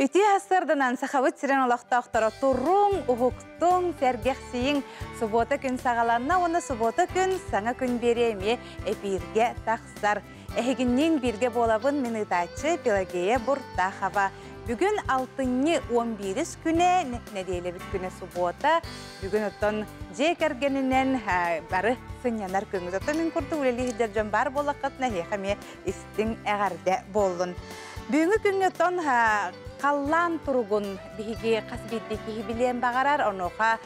Үтүө сарсыарданан Сахабыт сирин олохтоохторо туруҥ, уһуктуҥ, сэргэхсийиҥ. Субуота күн саҕаланна уонна субуота күн саҥа күн биэриэ эмиэ эпииргэ тахсар. Эһигинниин бииргэ буолабын мин ыытааччы Пелагея Буртахова. Бүгүн алтынньы 11 күнэ, нэдиэлэбит күнэ субуота. Бүгүн оттон дьиэ кэргэнинэн бары сынньанар күҥҥүт. Оттон мин курдук үлэлии сылдьар дьон баар буоллаххытына, эһиэхэ эмиэ истиҥ эҕэрдэ буоллун. Бүгүҥҥү күҥҥэ оттон халлаан туругун биһиги хас биирдии киһи билиэн баҕарар. Онуоха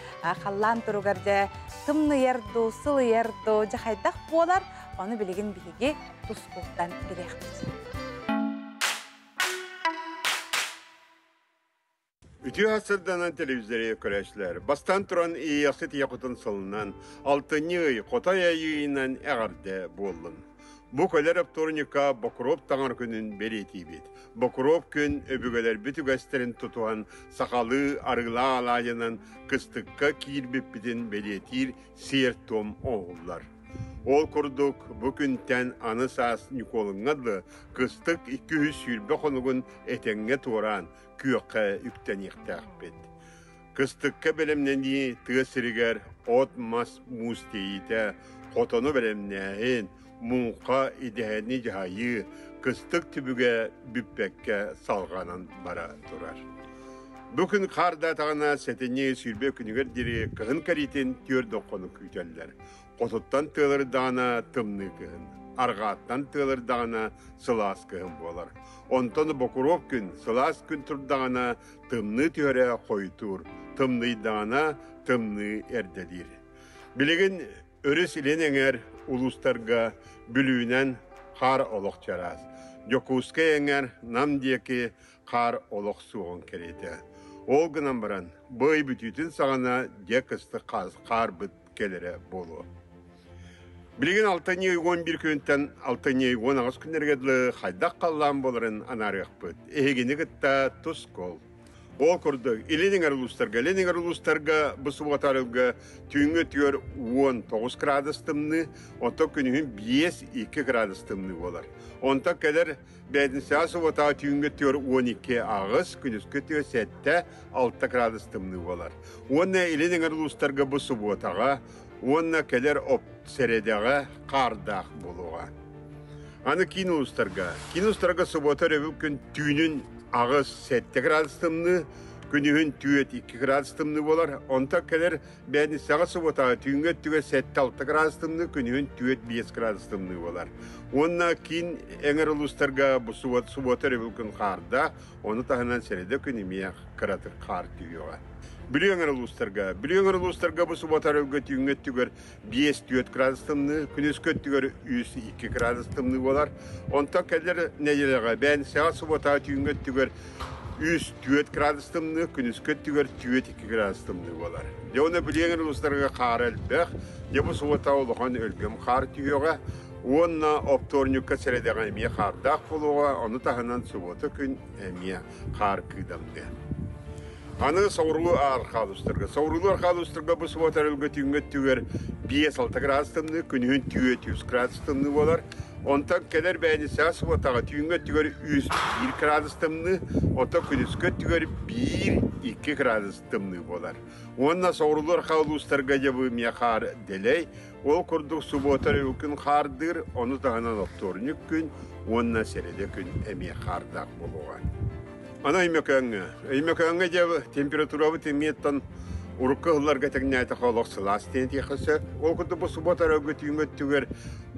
халлаан туругар дьэ тымныйар дуу, сылыйар дуу, дьэ хайдах буолар, ону билигин биһиги тускултан билиэхпит. Үтүө сырданан телевизоры көрөөччүлэр, бастаан туран Иэйэхсит ийэ кутун сылынан, алтынньы ый Хотой Айыынан эҕэрдэ буоллун. Бу кэлэр оптуорунньукка Бокуруоп таҥар күнүн бэлиэтиибит. Бокуруоп күн өбүгэлэрбит үгэстэрин тутуһан сахалыы арыылаах алаадьынан кыстыкка киирбиппитин бэлиэтиир сиэр-туом оҥоһуллар. Ол курдук, бу күнтэн аны саас Ньукуолуҥҥа дылы кыстык 220 хонугун этэҥҥэ туораан, күөххэ үктэниэхтээхпит. Кыстыкка бэлэмнэнии тыа сиригэр от-мас муус тиэйиитэ, хотону бэлэмнээһин, муҥха идэһэни дьаһайыы, кыстык түбүгэ бүппэккэ салҕанан бара турар. Бу күн хаардаатаҕына сэтинньи 20 күнүгэр диэри кыһын кэриитин түөрт хонук күүтэллэр. Хотуттан тыалырдаҕына тымныы кыһын, арҕааттан тыалырдаҕына сылаас кыһын буолар. Онтон Бокуруоп күн сылаас күн турдаҕына тымныы түһэрэ хойутуур, тымныйдаҕына тымныы эрдэлиир. Билигин өрүс илин эҥэр улуустарга Бүлүүнэн хаар олох чараас, Дьокуускай эҥэр Нам диэки хаар олох суоҕун кэриэтэ. Ол гынан баран, бу ый бүтүүтүн саҕана дьэ кыстык хаарбыт кэлэрэ буолуо. Билигин алтынньы 11 күнтэн алтынньы 18 күннэргэ дылы хайдах халлаан буоларын анаарыахпыт. Эһигини кытта тускул. Ол курдук, илин эҥэр улуустарга, илин эҥэр улуустарга бу субуотарылга түүҥҥү өттүгэр 19 градус тымныы, оттон күнүһүн 5-2 градус тымныы буолар. Онтон кэлэр бээтинсэҕэ субуотаҕа түүҥҥү өттүгэр 12 аҕыс, күнүскү өттүгэр 7 6 градус тымныы буолар. Уонна илин эҥэр улуустарга бу субуотаҕа уонна кэлэр сэрэдэҕэ хаардаах буолуоҕа. Аны киин улуустарга. Киин улуустарга субуота өрөбүл күн түүнүн 8-7 градус тымныы, күнүһүн түөрт 2 градус тымныы буолар. Онтон кэлэр бээтинсэҕэ субуотаҕа түүҥҥү өттүгэр 7-6 градус тымныы, күнүһүн 4-5 градус тымныы буолар. Уонна киин эҥэр улуустарга бу субуота өрөбүл күн хаардаах, Ону таһынан сэрэдэ күн эмиэ кыратык хаар түһүөҕэ. Бүлүү эҥэр улуустарга. Бүлүү эҥэр улуустарга бу субуота өрөлгө түүҥҥү өттүгэр 5-4 градус тымныы, күнүскү өттүгэр 3-2 градус тымныы буолар. Онтон кэлэр нэдиэлэҕэ бээнсэҕэ субуота түүҥҥү өттүгэр 3-4 градус тымныы, күнүскү өттүгэр 4-2 градус тымныы буолар. Дьэ уонна Бүлүү эҥэр улуустарга хаара элбэх. Дьэ бу субуота улахан өлгөм хаар түһүөҕэ. Уонна оптуорунньукка сэрэдэҕэ эмиэ хаардаах буолуоҕа, ону таһынан субуота күн эмиэ хаар кыыдамныа. Аны соҕуруу архаалустарга. Соҕуруулуу архаалустарга бу субуота өрүлгэ түүҥҥү өттүгэр 5-6 градус тымныы, күнүһүн 4-3 градус тымныы буолар. Онтон кэлэр бээнисэҕэ субуотаҕа түүҥҥү өттүгэр 3-1 градус тымныы, оттон күнүскү өттүгэр 1-2 градус тымныы буолар. Уонна соҕуруулуу архаа улуустарга дьэ бу эмиэ хаар дэлэй, Ол курдук субуота күн хаардыыр, ону таһынан оптуорунньук күн уонна сэрэдэ күн эмиэ хаардаах буолуоҕа. Аны Өймөкөөҥҥө. Өймөкөөҥҥө дьэ температурабыт эмиэттэн урукку сылларга тэҥнээтэххэ олох сылаас диэн этиэххэ сөп. Ол курдук бу субуота өрөбүлгэ түүҥҥү өттүгэр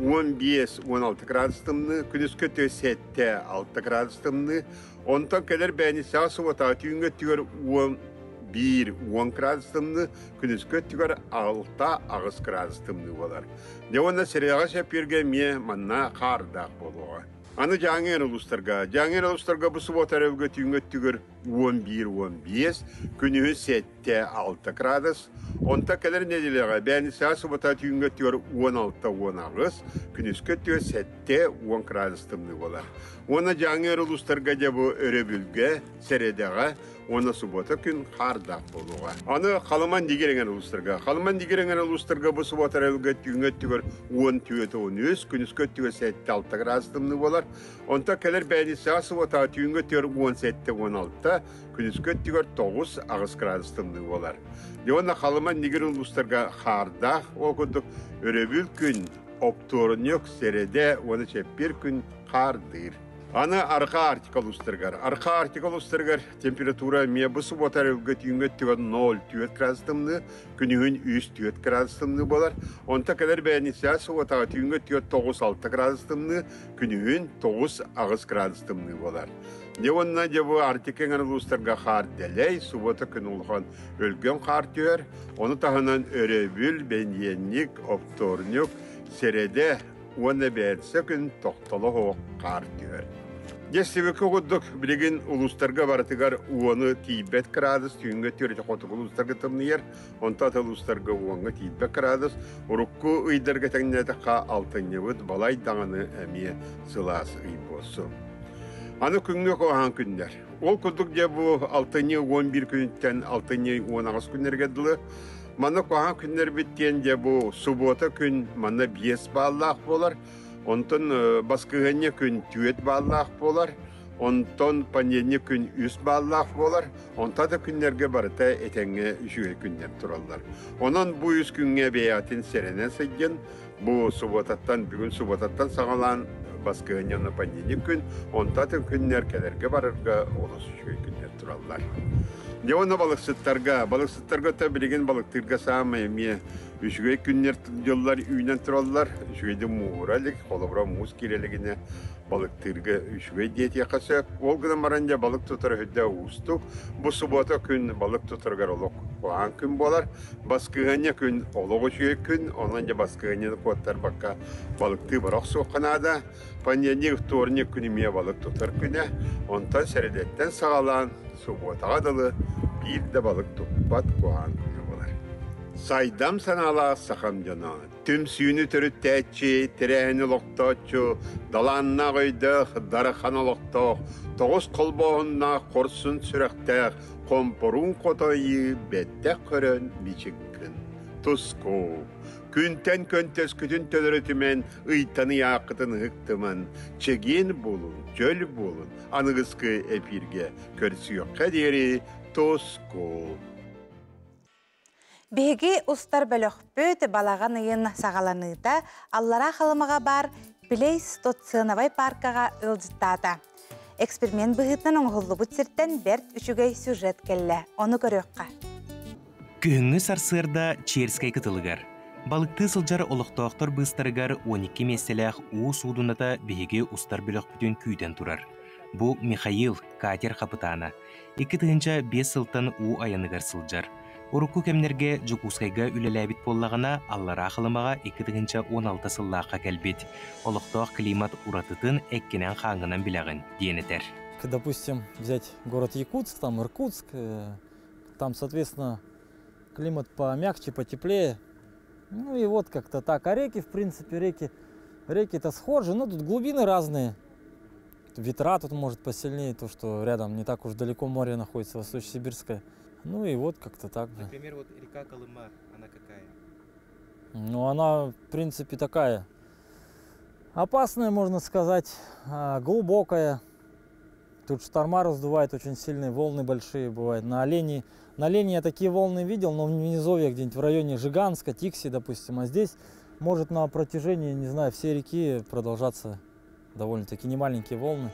15-16 градус тымныы, күнүскү өттүгэр 7-6 градус тымныы, онтон кэлэр бээнисэҕэ субуотаҕа түүҥҥү өттүгэр 11-10 градус тымныы, күнүскү өттүгэр 6-8 градус тымныы буолар. Дьэ уонна Сирэҕэ Сэппиэргэ эмиэ манна хаардаах буолуоҕа. Аны Дьааҥы эр улуустарга. Дьааҥы эр улуустарга бу субуота өрөбүлгэ түүҥҥү өттүгэр 11-15, күнүһүн 7-6 градус. Онтон кэлэр нэдиэлэҕэ бээнисэҕэ субуота түүҥҥү өттүгэр 16-18, күнүскү өттүгэр 7-10 градус тымныы буолар. Уонна Дьааҥы эр улуустарга дьэ бу өрөбүлгэ, сэрэдэҕэ уонна субуота күн хаардаах буолуоҕа. Аны Халыман Дигир эҥэр улуустарга. Халыман Дигир эҥэр улуустарга бу субуота өрөбүлгэ түүҥҥү өттүгэр 14-13, күнүскү өттүгэр 7-6 градус тымныы буолар. Онтон кэлэр бээнисэҕэ субуотаҕа түүҥҥү өттүгэр 17-16, алта, күнүскү өттүгэр 9-8 градус тымныы буолар. Уонна Халыма Нигер улуустарга хаардаах, ол курдук өрөбүл күн, оптуорунньук, сэрэдэ уонна чэппиэр күн хаардыыр. Аны Арҕаа Арктика улуустарыгар. Арҕаа Арктика улуустарыгар температура эмиэ бу субуота өрөбүлгэ түүҥҥү өттүгэр 0,4 градус тымныы, күнүһүн 3-4 градус тымныы буолар. Онто кэлэр бэйэниссэҕэ субуотаҕа түүҥҥү өттүгэр 9-6 градус тымныы, күнүһүн 9-8 градус тымныы буолар. Дьэ уонна дьэ бу Арктика эҥэр улуустарга хаар дэлэй, субуота күн улахан өлгөм хаар түһэр. Ону таһынан өрөбүл, бэньиэнньик, оптуорньук, сэрэдэ уонна бээтсэ күн тохтоло суох хаар түһэр. Дьэ сибики курдук билигин улуустарга барытыгар уону тиийбэт градус, түүҥҥэ түөрт хотугу улуустарга тымныйар, онтон атын улуустарга уоҥҥа тиийбэт градус. Урукку ыйдарга тэҥнээтэххэ алтынньыбыт балай даҕаны эмиэ сылаас ый буолсу. Аны күҥҥэ куһаҕан күннэр. Ол курдук дьэ бу алтынньы 11 күнүттэн алтынньы 18 күннэргэ дылы манна куһаҕан күннэрбит диэн дьэ бу субуота күн манна 5 бааллаах буолар. Онтон баскыһыанньа күн 4 бааллаах буолар. Онтон понедельник күн 3 бааллаах буолар. Онтон да күннэргэ барыта этэҥҥэ үчүгэй күннэр тураллар. Онон бу үс күҥҥэ бэйэҕитин сэрэнэн сылдьын. Бу субуотаттан, бүгүн субуотаттан саҕалаан баскыһыанньаны понедельник күн, онтон атын күннэр кэлэргэ барарга олус үчүгэй күннэр тураллар. Дьэ уонна балыксыттарга, балыксыттарга то билигин балыктыырга саамай эмиэ үчүгэй күннэр дьыллар үүнэн тураллар. Үчүгэйдик мууһура илик, холобура муус киирэ илигинэ балыктыырга үчүгэй диэтиэххэ сөп. Ол гынан баран дьэ балык тутар өһүдэ уустук. Бу субуота күн балык тутарыгар олох куһаҕан күн буолар. Баскыһыанньа күн олох үчүгэй күн, онон дьэ баскыһыанньаны куоттарбакка балыктыы бара охсуохха наада. Понедельник, вторник күн эмиэ балык тутар күнэ. Онтон сэрэдэттэн саҕалаан субуотаҕа дылы биир да балык туппат куһаҕан күнэ буолар. Сайдам санаалаах сахам дьоно, түмсүүнү төрүттээччи, тэрээһини олохтооччу, далааннаах өйдөөх, дарахан олохтоох, тоҕус холбооһуннаах хорсун сүрэхтээх Хомпоруун хотойуу бэттэх көрөн мичик гын. Туску, күнтэн көнтөскүтүн төлөрүтүмэн, ыйтан ыйааххытын ыһыктыман, чэгиэн буолун, чөл буолун, аныгыскы эпииргэ көрсүөххэ диэри туску. Биһиги устар бөлөхпүт балаҕан ыйын саҕаланыыта Аллараа Халымаҕа баар Плейстоценовай пааркаҕа ыалдьыттаата. Эксперимент быһыытынан оҥоһуллубут сиртэн бэрт үчүгэй сюжет кэллэ. Ону көрүөххэ. Күһүҥҥү сарсыарда Черскэй кытылыгар балыктыы сылдьар олохтоохтор быыстарыгар 12 миэстэлээх уу суудуната биһиги устар бөлөхпүтүн күүтэн турар. Бу Михаил, катер хапытаана. 2005 сылтан уу айаныгар сылдьар. Урукку кэмнэргэ Дьокуускайга үлэлээбит буоллаҕына, Аллараа Халымаҕа 2016 сыллаахха кэлбит. Олохтоох климат уратытын эккинэн-хааҥҥынан билэҕин, диэн этэр. Допустим, взять город Якутск, там Иркутск, там, соответственно, климат помягче, потеплее. Ну и вот как-то так. А реки, в принципе, реки, реки-то схожи, но тут глубины разные. Ветра тут может посильнее, то, что рядом не так уж далеко море находится, Восточно-Сибирское. Ну и вот как-то так. Например, вот река Колыма, она какая? Ну, она, в принципе, такая опасная, можно сказать, глубокая. Тут шторма раздувает очень сильные, волны большие бывают. На Олене, на Олене я такие волны видел, но в низовьях где-нибудь в районе Жиганска, Тикси, допустим. А здесь может на протяжении, не знаю, всей реки продолжаться довольно-таки немаленькие волны.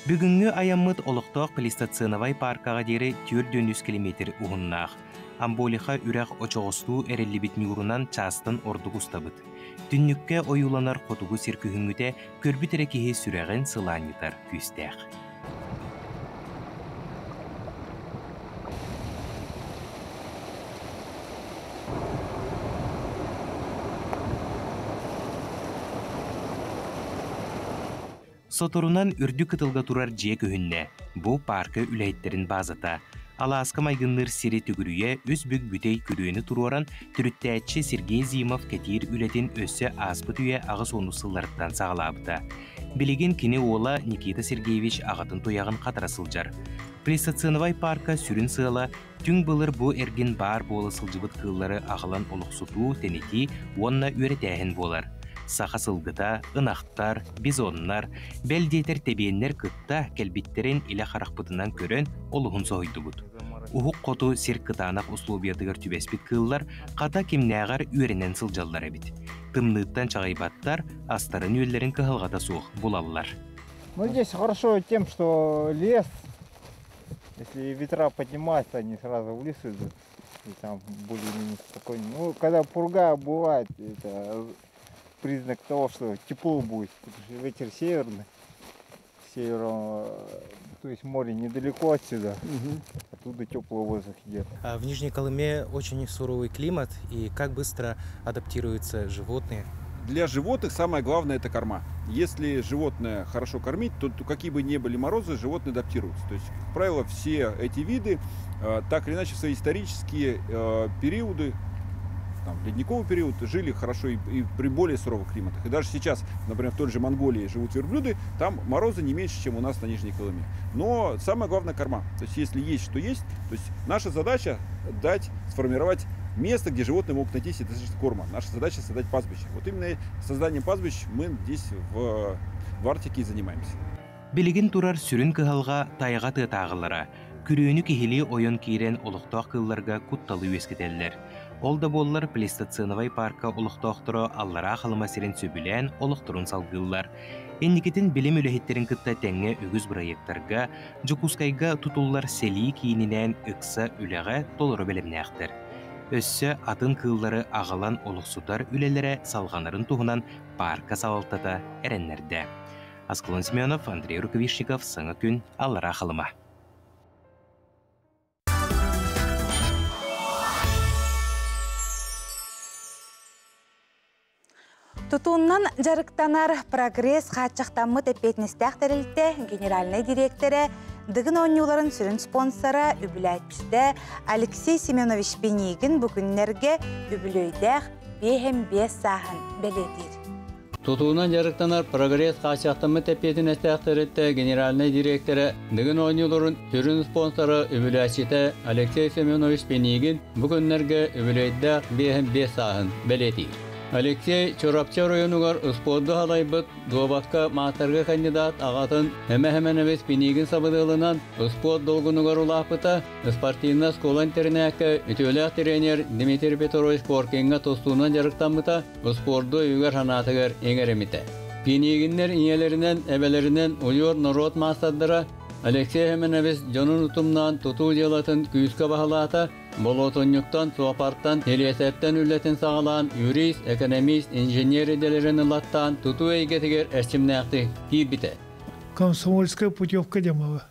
Бүгүҥҥү айаммыт олохтоох Плейстоценовай пааркаҕа диэри 403 километр уһуннаах. Амболиха үрэх очоҕостуу эриллибит ньуурунан чаастан ордук устабыт. Түннүккэ ойууланар хотугу сир күһүҥҥүтэ көрбүт эрэ киһи сүрэҕин сылаанньытар күүстээх. Соторунан үрдүк кытылга турар дьиэ көһүннэ. Бу паарка үлэһиттэрин баазата. Алааска майгынныыр сири түгүрүйэ үс бүк бүтэй күрүөнү туруоран, төрүттээччи Сергей Зимов кэтиир үлэтин өссө ааспыт үйэ 80 сылларыттан саҕалаабыта. Билигин кини уола Никита Сергеевич аҕатын туйаҕын хатара сылдьар. Плейстоценовай паарка сүрүн сыала түҥ былыр бу эргин баар буола сылдьыбыт кыыллары аҕалан олохсутуу, тэнитии уонна үөрэтээһин буолар. Саха сылгыта, ынахтар, бизоннар, бэл диэтэр тэбиэннэр кытта кэлбиттэрин илэ харахпытынан көрөн олуһун соһуйдубут. Уһук хоту сир кытаанах условиятыгар түбэспит кыыллар хата кимнээҕэр үөрэнэн сылдьаллар эбит. Тымныыттан чаҕыйбаттар, астарын-үөллэрин кыһалҕата суох булаллар. Ну, здесь хорошо тем, что лес, если ветра поднимаются, они сразу в лес идут, и там более-менее спокойно. Ну, когда пурга бывает, это признак того, что тепло будет, потому что ветер северный, севером, то есть море недалеко отсюда, оттуда теплый воздух идет. А в Нижней Колыме очень суровый климат, и как быстро адаптируются животные? Для животных самое главное – это корма. Если животное хорошо кормить, то какие бы ни были морозы, животные адаптируются. То есть, как правило, все эти виды, так или иначе, в свои исторические периоды, там, ледниковый период, жили хорошо и при более суровых климатах. И даже сейчас, например, в той же Монголии живут верблюды, там морозы не меньше, чем у нас на Нижней Колыме. Но самое главное – корма. То есть, если есть, что есть, то есть наша задача дать, сформировать место, где животные могут найти себе достаточно корма. Наша задача создать пастбище. Вот именно созданием пастбищ мы здесь в Арктике и занимаемся. Билигин турар сүрүн кыһалҕа тайҕа тыатааҕылара. Күрүөнү киһилии ойон киирэн олохтоох кыылларга кутталы үөскэтэллэр. Ол да буоллар Плейстоценовай парка олохтоохторо Аллараа Халыма сирин сөбүлээн олохторун салгыыллар. Инникитин билим үлэһиттэрин кытта тэҥҥэ үгүс бырайыактарга Дьокуускайга тутуллар сэлии киининээн ыкса үлэҕэ толору бэлэмнээхтэр. Өссө атын кыыллары аҕалан олохсутар үлэлэрэ салҕанарын туһунан паарка салалтата эрэннэрдэ. Аскалон Семенов, Андрей Рукавишников, Саҥа күн, Аллараа Халыма. Тутуунан дьарыктанар Прогресс хааччахтаммыт эппиэтинэстээх тэрилтэ генеральнай дириэктэрэ, Дыгын оонньууларын сүрүн спонсора, үбүлээччитэ Алексей Семенович Пинигин бу күннэргэ үбүлүөйдээх 55 сааһын бэлиэтиир. Тутуунан дьарыктанар Прогресс хааччахтаммыт эппиэтинэстээх тэрилтэ генеральнай дириэктэрэ, Дыгын оонньууларын сүрүн спонсора, үбүлээччитэ Алексей Семенович Пинигин бу күннэргэ үбүлүөйдээх 55 сааһын бэлиэтиир. Алексей Чурапчы оройуонугар успуорду салайбыт дуобакка маастарга кандидат аҕатын Эмэ Хэмэнэбис Пинигин сабыдыалынан успуорт долгунугар улааппыта, спортивнай оскуола-интэринээккэ үтүөлээх тренер Дмитрий Петрович Коркиҥҥа тустуунан дьарыктаммыта, успуорду өйүгэр санаатыгар иҥэриммитэ. Пинигиннэр ийэлэринэн, эбэлэринэн уйуор норуот маастардара Алексей Хэмэнэбис дьонун утумнаан тутуу дьыалатын күүскэ баһылаата, Болуотунньуктан, суопартан, тэлиэсэртэн үлэтин саҕалаан юрист, экономист, инженер идэлэрин ылаттаан тутуу эйгэтигэр эрчимнээхтик киирбитэ. Комсомольская путевка демала.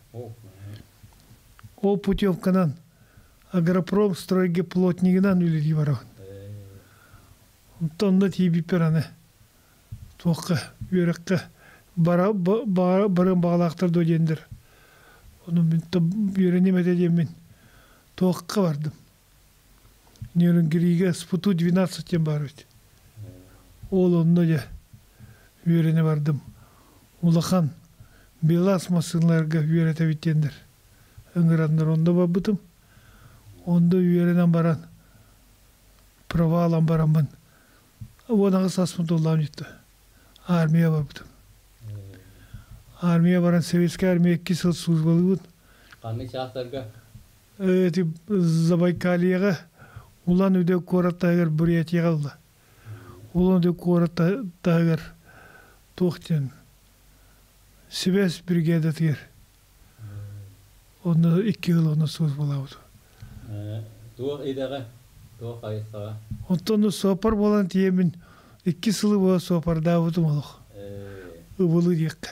Ол путевканан агропром стройге плотнигынан үлэлии барабын. Онтон да тиийбиппэр аны туохха үөрэххэ бара барыан баҕалаахтар дуо диэндэр. Ону мин үөрэниэм этэ диэммин туохха бардым. Нерюнгригэ СПТУ 12 диэн баар эбит. Ол онно дьэ үөрэнэ бардым. Улахан БелАЗ массыыналарга үөрэтэбит диэннэр ыҥыраннар онно барбытым. Онно үөрэнэн баран провалан бараммын 18 сааспын туллаан бүтті. Армия барбытым. Армия баран Советская армия 2 сыл службалыыбын. Ханнык чаастарга? Эти Забайкальеҕа Улан-Удэ куорат таһыгар Бурятияҕа ылла. Улан-Удэ куорат таһыгар туох диэн сибээс бригадатыгар онно 2 сыл онно службалаабыт. Туох идэҕэ, туох хайысхаҕа? Онтон суоппар буолан тиийэммин 2 сылы буола суоппардаабытым олох. Ыбылы диэххэ.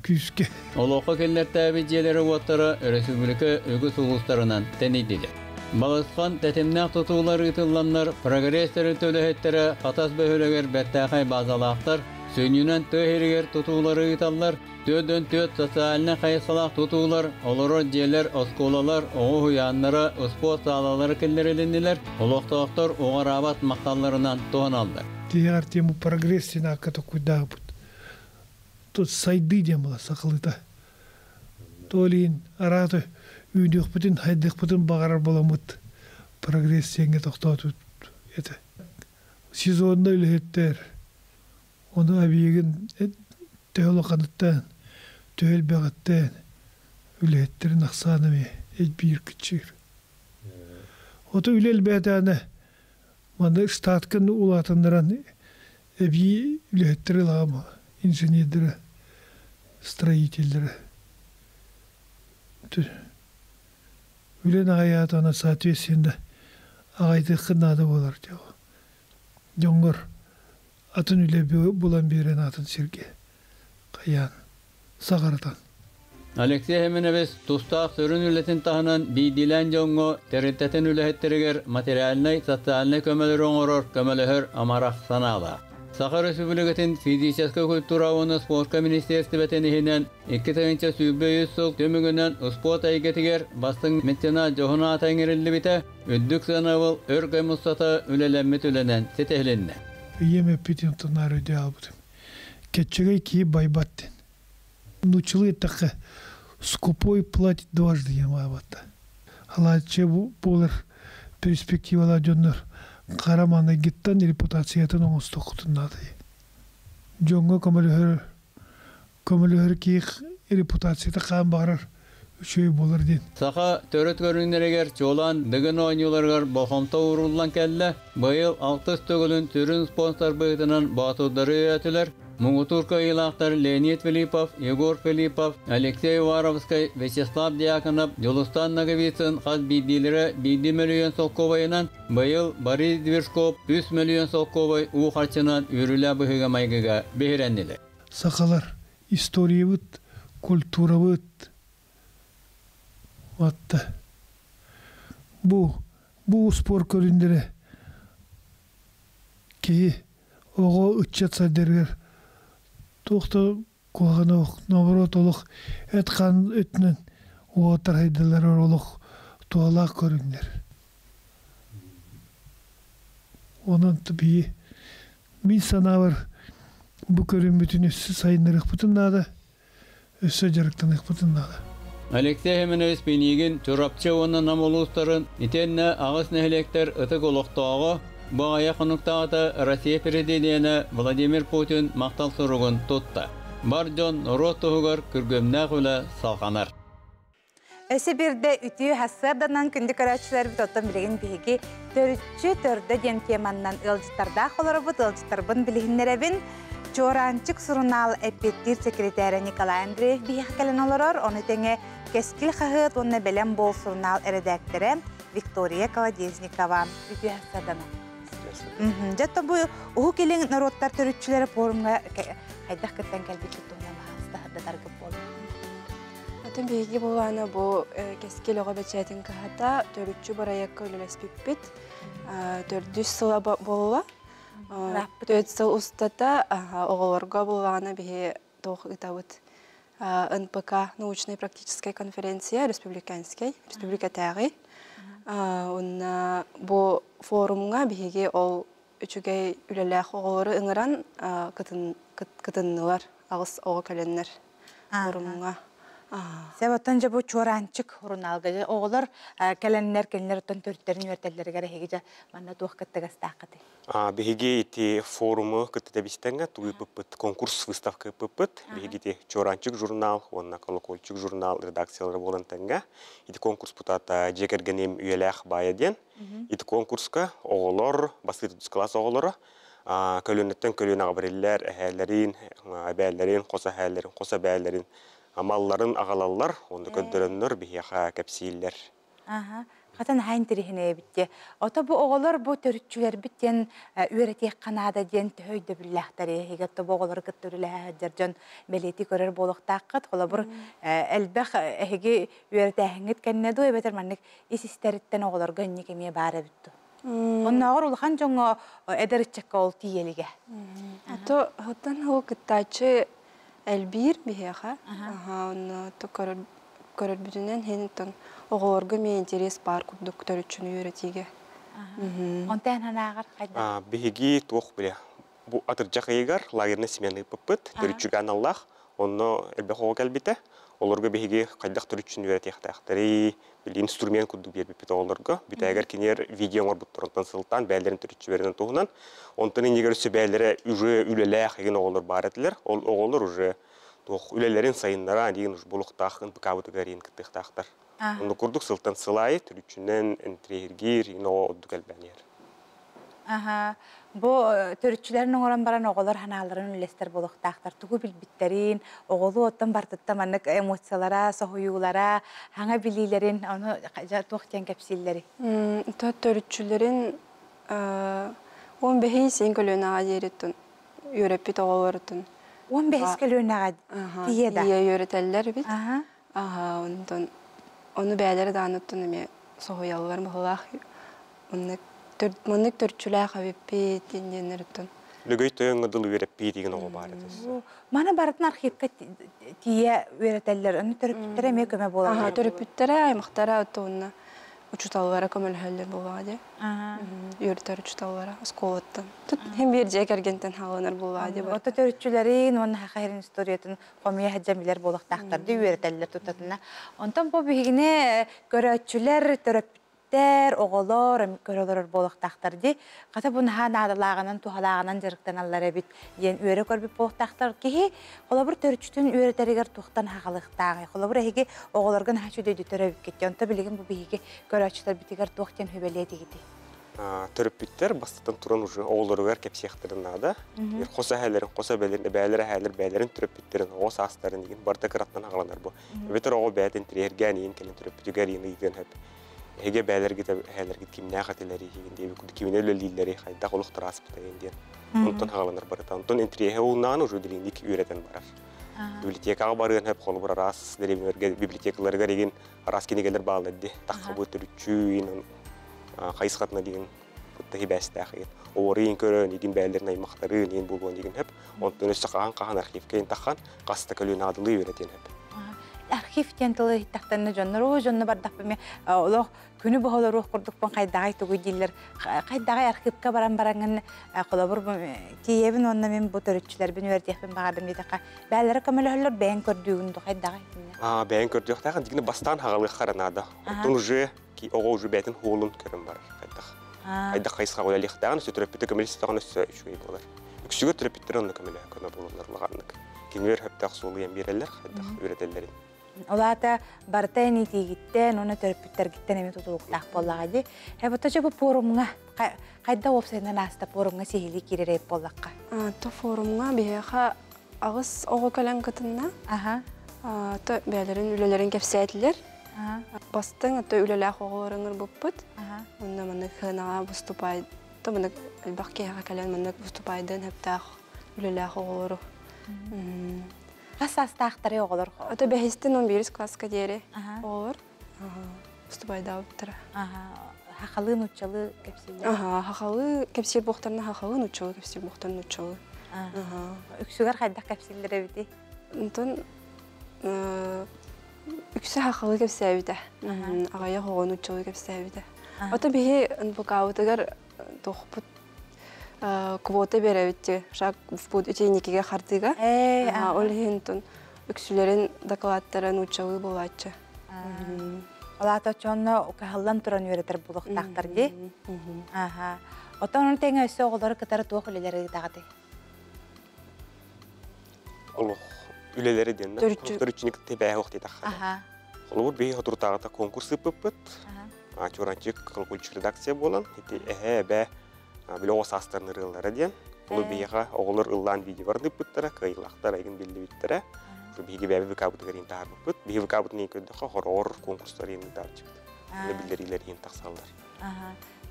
Күүскэ. Олоххо киллэртээбит дьиэлэрэ-уоттара өрөспүүбүлүкэ үгүс улуустарынан тэнийдилэр. Балысхан тэтимнээх тутуулар ыытылланнар Прогресс тэрилтэ үлэһиттэрэ Хатас бөһүөлэгэр бэртээхэй базалаахтар, сүнньүнэн тыа иһигэр тутуулары ыыталлар, 44 социальнай хайысхалаах тутуулар, олорор дьиэлэр, оскуолалар, оҕо уһуйааннара, успуорт саалалара киллэрилиннилэр, олохтоохтор уҕараабат махталларынан туһаналлар. Тиһэҕэр тему прогресс диэн аакка толкуйдаабыт. Тут сайдыы диэн була сахалыта. Толин арааты үүнүөхпүтүн, хайдыахпытын баҕарар буоламмыт прогресс диэҥҥэ тохтоотубут этэ. Сезонно үлэһиттэр. Ону объегын төһө улаханыттан, төһө элбэҕиттэн үлэһиттэрин ахсаана эмиэ элбиир кыччыыр. Ото үлэ элбээтээнэ манна штаткын улаатыннаран эбии үлэһиттэри ылаҕам инженердэрэ, строителлэрэ. Үлэн аҕайаатаҕына соответственно аҕайдыаххын наада буолар дьоҥҥор атын үлэ булан биэрэн атын сиргэ хайаан саҕаратан. Алексей Хеменевич тустаах сүрүн үлэтин таһынан биирдиилээн дьоҥҥо тэрилтэтин үлэһиттэригэр материальнай, социальнай көмөлөрү оҥорор, көмөлөһөр амарах санаалаах. Саха Өрөспүүбүлүкэтин физическэй культура уонна спортка министиэристибэтин иһинэн 2023 сыл түмүгүнэн спорт эйгэтигэр бастыҥ меценат дьоһун аата иҥэриллибитэ, үрдүк сыанабыл өр кэм устата үлэлэммит үлэнэн ситиһилиннэ. Ийэм эппитин тунаар өйдөө албытым. Кэччэгэй киһи байбат диэн. Нууччалыы эттэххэ, скупой платит дважды диэн баабатта. Алааччы буолар перспективалаах дьоннор хара маҥнайгыттан репутациятын оҥостуоххутун наада. Дьоҥҥо көмөлөһөр көмөлөһөр киһи репутацията хаан баҕарар үчүгэй буолар диэн. Саха төрүт көрүҥнэригэр чуолаан Дыгын оонньууларыгар болҕомто ууруллан кэллэ. Быйыл алтыс төгүлүн сүрүн спонсор быһыытынан боотурдары өйөөтүлэр. Муҥутуур кыайыылаахтар Леонид Филиппов, Егор Филиппов, Алексей Уваровскай, Вячеслав Дьяконов, Дьулустан Ноговицын хас биирдиилэрэ биирдии мөлүйүөн солкуобайынан, быйыл Борис Движков 3 мөлүйүөн солкуобай уу харчынан үөрүүлээх быһыыга-майгыга биһирэннилэр. Сахалар историябыт, культурабыт Отта бу бу спорт көрүҥнэрэ киһи оҕо ыччат сайдарыгар туох да куһаҕана наоборот олох эт-хаан өттүнэн уолаттар сайдалларыгар олох туһалаах көрүҥнэр. Онон биһи мин санаабар бу көрүҥмүтүн өссө сайыннарыахпытын наада. Өссө дьарыктаныахпытын наада. Алексей Семенович Пинигин Чурапчы уонна Нам улуустарын итиэннэ аҕыс нэһилиэктэр ытык олохтооҕо, бу аҕыйах хонуктааҕыта Россия Президенэ Владимир Путин махтал суругун тутта. Бар дьон норуот туһугар күргүөмнээх үлэ салҕанар. Өссө биирдэ үтүө сарсыарданан күндү көрөөччүлэрбит оттон билигин биһиги төрүччү төрдө диэн теманнан ыалдьыттардаах олоробут, ыалдьыттарбын билиһиннэрэбин. Чуораанчык сурунаал эппиэттиир секретарэ Николай Андреев биһиэхэ кэлэн олорор, ону тэҥэ Кэскил хаһыат уонна Бэлэм буол сурунаал эрэдээктэрэ Виктория Колодезникова. Үтүө сарсыарданан. Дьэ, бу Уһук Илин норуоттар төрүччүлэрэ пуорумҥа хайдах кыттан кэлбиккит туһунан баһаалыста буолла. Атын биһиги булаана бу Кэскил оҕо бэчээтин кыһата төрүччү бырайыакка үлэлэспиппит төрдүс сыла буолла. Төрт сыл устата оҕолорго булаана биһи туох ыытабыт НПК научная практическая конференция республиканскай республикатааҕы уонна бу форумҥа биһиги ол үчүгэй үлэлээх оҕолору ыҥыран кытыннылар аҕыс оҕо кэлэннэр форумҥа. Сөп оттон дьэ бу чуораанчык сурунаалга дьэ оҕолор кэлэннэр кинилэр оттон төрүттэрин үөрдэллэригэр эһиги дьэ манна туох кыттыгастааххытый? Биһиги ити форуму кытта тэбистэҥҥэ тугуйбуппут конкурс выставка ыыппыппыт. Биһиги ити Чуораанчык журнал уонна Колокольчик журнал редакциялара буолан тэҥҥэ ити конкурспут аата дьиэ кэргэним үйэлээх баайа диэн. Ити конкурска оҕолор, бастакы класс оҕолоро көлүөнэттэн көлүөнэҕэ бэриллэр эһээлэрин, эбээлэрин, хос эһээлэрин, хос эбээлэрин малларын аҕалаллар, онно көрдөрөннөр биһиэхэ кэпсииллэр. Аха. Хата наһаа интэриэһинэй эбит дии. Ото бу оҕолор бу төрүччүлэрбит диэн үөрэтиэххэ наада диэн төһө өйдөбүллээхтэр эһиги ото бу оҕолору кытта үлэлэһэ сылдьар дьон бэлиэтии көрөр буолуохтааххыт. Холобур, элбэх эһиги үөрэтээһиҥҥит кэннэ дуу эбэтэр маннык ис истэриттэн оҕолорго инник эмиэ баар эбит дуу? Оннооҕор улахан дьоҥҥо эдэр ыччакка ол тиийэ илигэ. Ото оттон ол кыттааччы элбиир биһиэхэ. Онно көрөрбүтүнэн иһин оттон оҕолорго эмиэ интерес баар курдук төрүччүнү үөрэтиигэ. Онтон санааҕар хайдах? Биһиги туох билэ бу атырдьах ыйыгар лагерный смена ыыппыппыт төрүччүгэ аналлаах онно элбэх оҕо кэлбитэ. Олорго биһиги хайдах төрүччүн үөрэтиэхтээхтэрий, били инструмент курдук биэрбиппит оҕолорго. Бүтээгэр кинилэр видео оҥорбуттарыттан сылтаан бэйэлэрин төрүччүлэринэн туһунан. Онтон иннигэр өссө бэйэлэрэ уже үлэлээх игин оҕолор баар этилэр. Ол оҕолор уже туох үлэлэрин сайыннара диэн уж булуктаах НПК-бытыгар иин кыттыахтаахтар. Онно курдук сылтан сыл аайы төрүччүнэн интириэһиргиир иин оҕо ордук элбээн иһэр. Аха. Бу төрүччүлэрин оҥорон баран оҕолор санааларын үллэстэр буолуохтаахтар. Тугу билбиттэрин, оҕолуу оттон бартыттан маннык эмоциялара, соһуйуулара, хаҥа билиилэрин, ону туох диэн кэпсииллэрий? Төрүччүлэрин 15 син көлүөнэҕэ диэриттэн үөрэппит оҕолорутун 15 көлүөнэҕэ тиийэ да? Тиийэ үөрэтэллэр эбит. Аха, онтон ону бэйэлэрэ даҕаныттан эмиэ соһуйаллар быһыылаах. Маннык маннык төрүччүлээх эбиппит диэннэриттэн. Лөгөй тойоҥҥо дылы үөрэппит деген оҕо баар этэ. Маны барытын архивка тиийэ үөрэтэллэр. Ону төрөппүттэрэ эмиэ көмө буолаллар. Аха, төрөппүттэрэ, аймахтара уонна учууталлара көмөлөһөллөр буоллаҕа дии. Үөрэтэр учууталлара оскуолаттан. Тут хем биир дьиэ кэргэнтэн хааланар буоллаҕа дии. Ото төрүччүлэрин уонна саха сирин историятын хомуйа сылдьан билэр буолуохтаахтар дии үөрэтэллэр тутатына. Онтон бу биһигини көрөөччүлэр, төрөппүттэр, оҕолор көрө олорор буолуохтаахтар дии. Хата бу наһаа наадалааҕынан, туһалааҕынан дьарыктаналлар эбит диэн үөрэ көрбүт буолуохтаахтар. Киһи холобур төрүччүтүн үөрэтэригэр туохтан хаалыахтааҕый? Холобур эһиги оҕолорго наһаа үчүгэй төрөбүккүт. Онто билигин бу биһиги көрөөччүлэрбитигэр туох диэн сүбэлиэ этигитий? Төрөппүттэр бастатан туран уже оҕолоругар кэпсиэхтэрин наада. Хос эһээлэрин, хос эбэлэрин, эбээлэр эһээлэр бэйэлэрин төрөппүттэрин, оҕо саастарын игин барыта кыраттан аҕаланар бу. Эбэтэр оҕо бэйэтин тириэргээн иин кэлин төрөппүтүгэр иин ыйытыан сөп. Эһиги эбээлэргит эһээлэргит кимнээх этилэрий иһигин диэби курдук кимини үлэлииллэрий, хайдах олохтор ааспытайын диэн. Онтон хаҕаланар барыта. Онтон интириэһэ ууннаан уже дириҥник үөрэтэн барар. Библиотекаҕа барыан сөп, холобур араас дэриэбинэлэргэ библиотекаларыгар игин араас кинигэлэр бааллар дии. Таххабы төрүччүү иин хайысхатына диэн кытта хибээстээх иин. Оҕорыйын көрөн, игин бээлэрин аймахтарын иин булуон игин хөп. Онтон өссө хаһан-хаһан архивка иин таххан, хаста көлүөн аадылыы үөрэтиэн хөп. Архив диэн тылы иһиттэхтэринэ дьоннор, оо, дьонно бардахпын олох күнү боһолоруох курдукпун хайдаҕай тугуй дииллэр. Хайдаҕай архивка баран бараҥын холобур тиийэбин уонна мин бу төрүччүлэрбин үөрэтиэхпин баҕардым диэтэххэ, бээлэрэ көмөлөһөллөр бэйэҥ көрдүүгүн ду хайдаҕай? Аа, бэйэҥ көрдүөхтээхин дигини бастаан хаҕалыаххара наада. Оттон уже оҕо уже бэйэтин хуолун көрөн барар хайдах. Хайдах хайысхаҕа үлэлиэхтээҕин өссө төрөппүтэ көмөлөстөҕүнэ өссө үчүгэй буолар. Үксүгэр төрөппүттэр онно көмөлөһө көмө буолаллар улаханнык. Кинилэр сөптөөх суолу биэрэллэр, хайдах үөрэтэллэрин. Ол аата барыта эн иитиигиттэн уонна төрөппүттэргиттэн эмиэ тутулуктаах буоллаҕа дии. Э бу пуорумҥа хайда уопсайынан ааста пуорумҥа сиһилии киирэр эбит буоллахха? То форумҥа биһиэхэ аҕыс оҕо кэлэн кытынна. То бэйэлэрин үлэлэрин кэпсээтилэр. Бастыҥ то үлэлээх оҕолорун ырбыппыт. Онно маннык хыанаҕа выступай то маннык элбэх киһиэхэ кэлэн маннык выступайдыан сөптөөх үлэлээх оҕолору. Хас саастаахтары оҕолор? Ото бэһистен 11 класска диэри оҕолор выступайдаабыттара. Хахалы нуччалы кэпсииллэр. Аха, хахалы кэпсиир буохтарына хахалы нуччалы кэпсиир буохтарына нуччалы. Үксүгэр хайдах кэпсииллэр эбити? Онтон үксэ хахалы кэпсээбитэ. Аҕыйах оҕо нуччалы кэпсээбитэ. Ото биһи НПК-бытыгар тохпут квота беребитти. Шаг в путь ученикиге хардыга. Ол иһин үксүлэрин докладтара нуччалы буолааччы. Ол аата оччоонно кыһаллан туран үөрэтэр буолуохтаахтар дии. Аха. Оттон ону тэҥэ өссө оҕолору кытары туох үлэлэри ыытаҕытый? Олох үлэлэри диэн төрүччүнү кытта бэйэ охтитахха. Холобур биһи хотуртааҕыта конкурс ыыппыппыт. Чуранчык колокольчик редакция буолан, ити эһэ эбэ били оҕо саастарын ырыалара диэн. Ол биһиэхэ оҕолор ыллаан видеоларын ыыппыттара, кыайыылаахтар айгын биллибиттэрэ. Биһиги бэйэбит ВК-бытыгар иин таһаарбыппыт. Биһиги ВК-бытын иин көрдөххө, хороҕор конкурстар иин ыытааччыбыт. Биллэриилэр иин тахсаллар.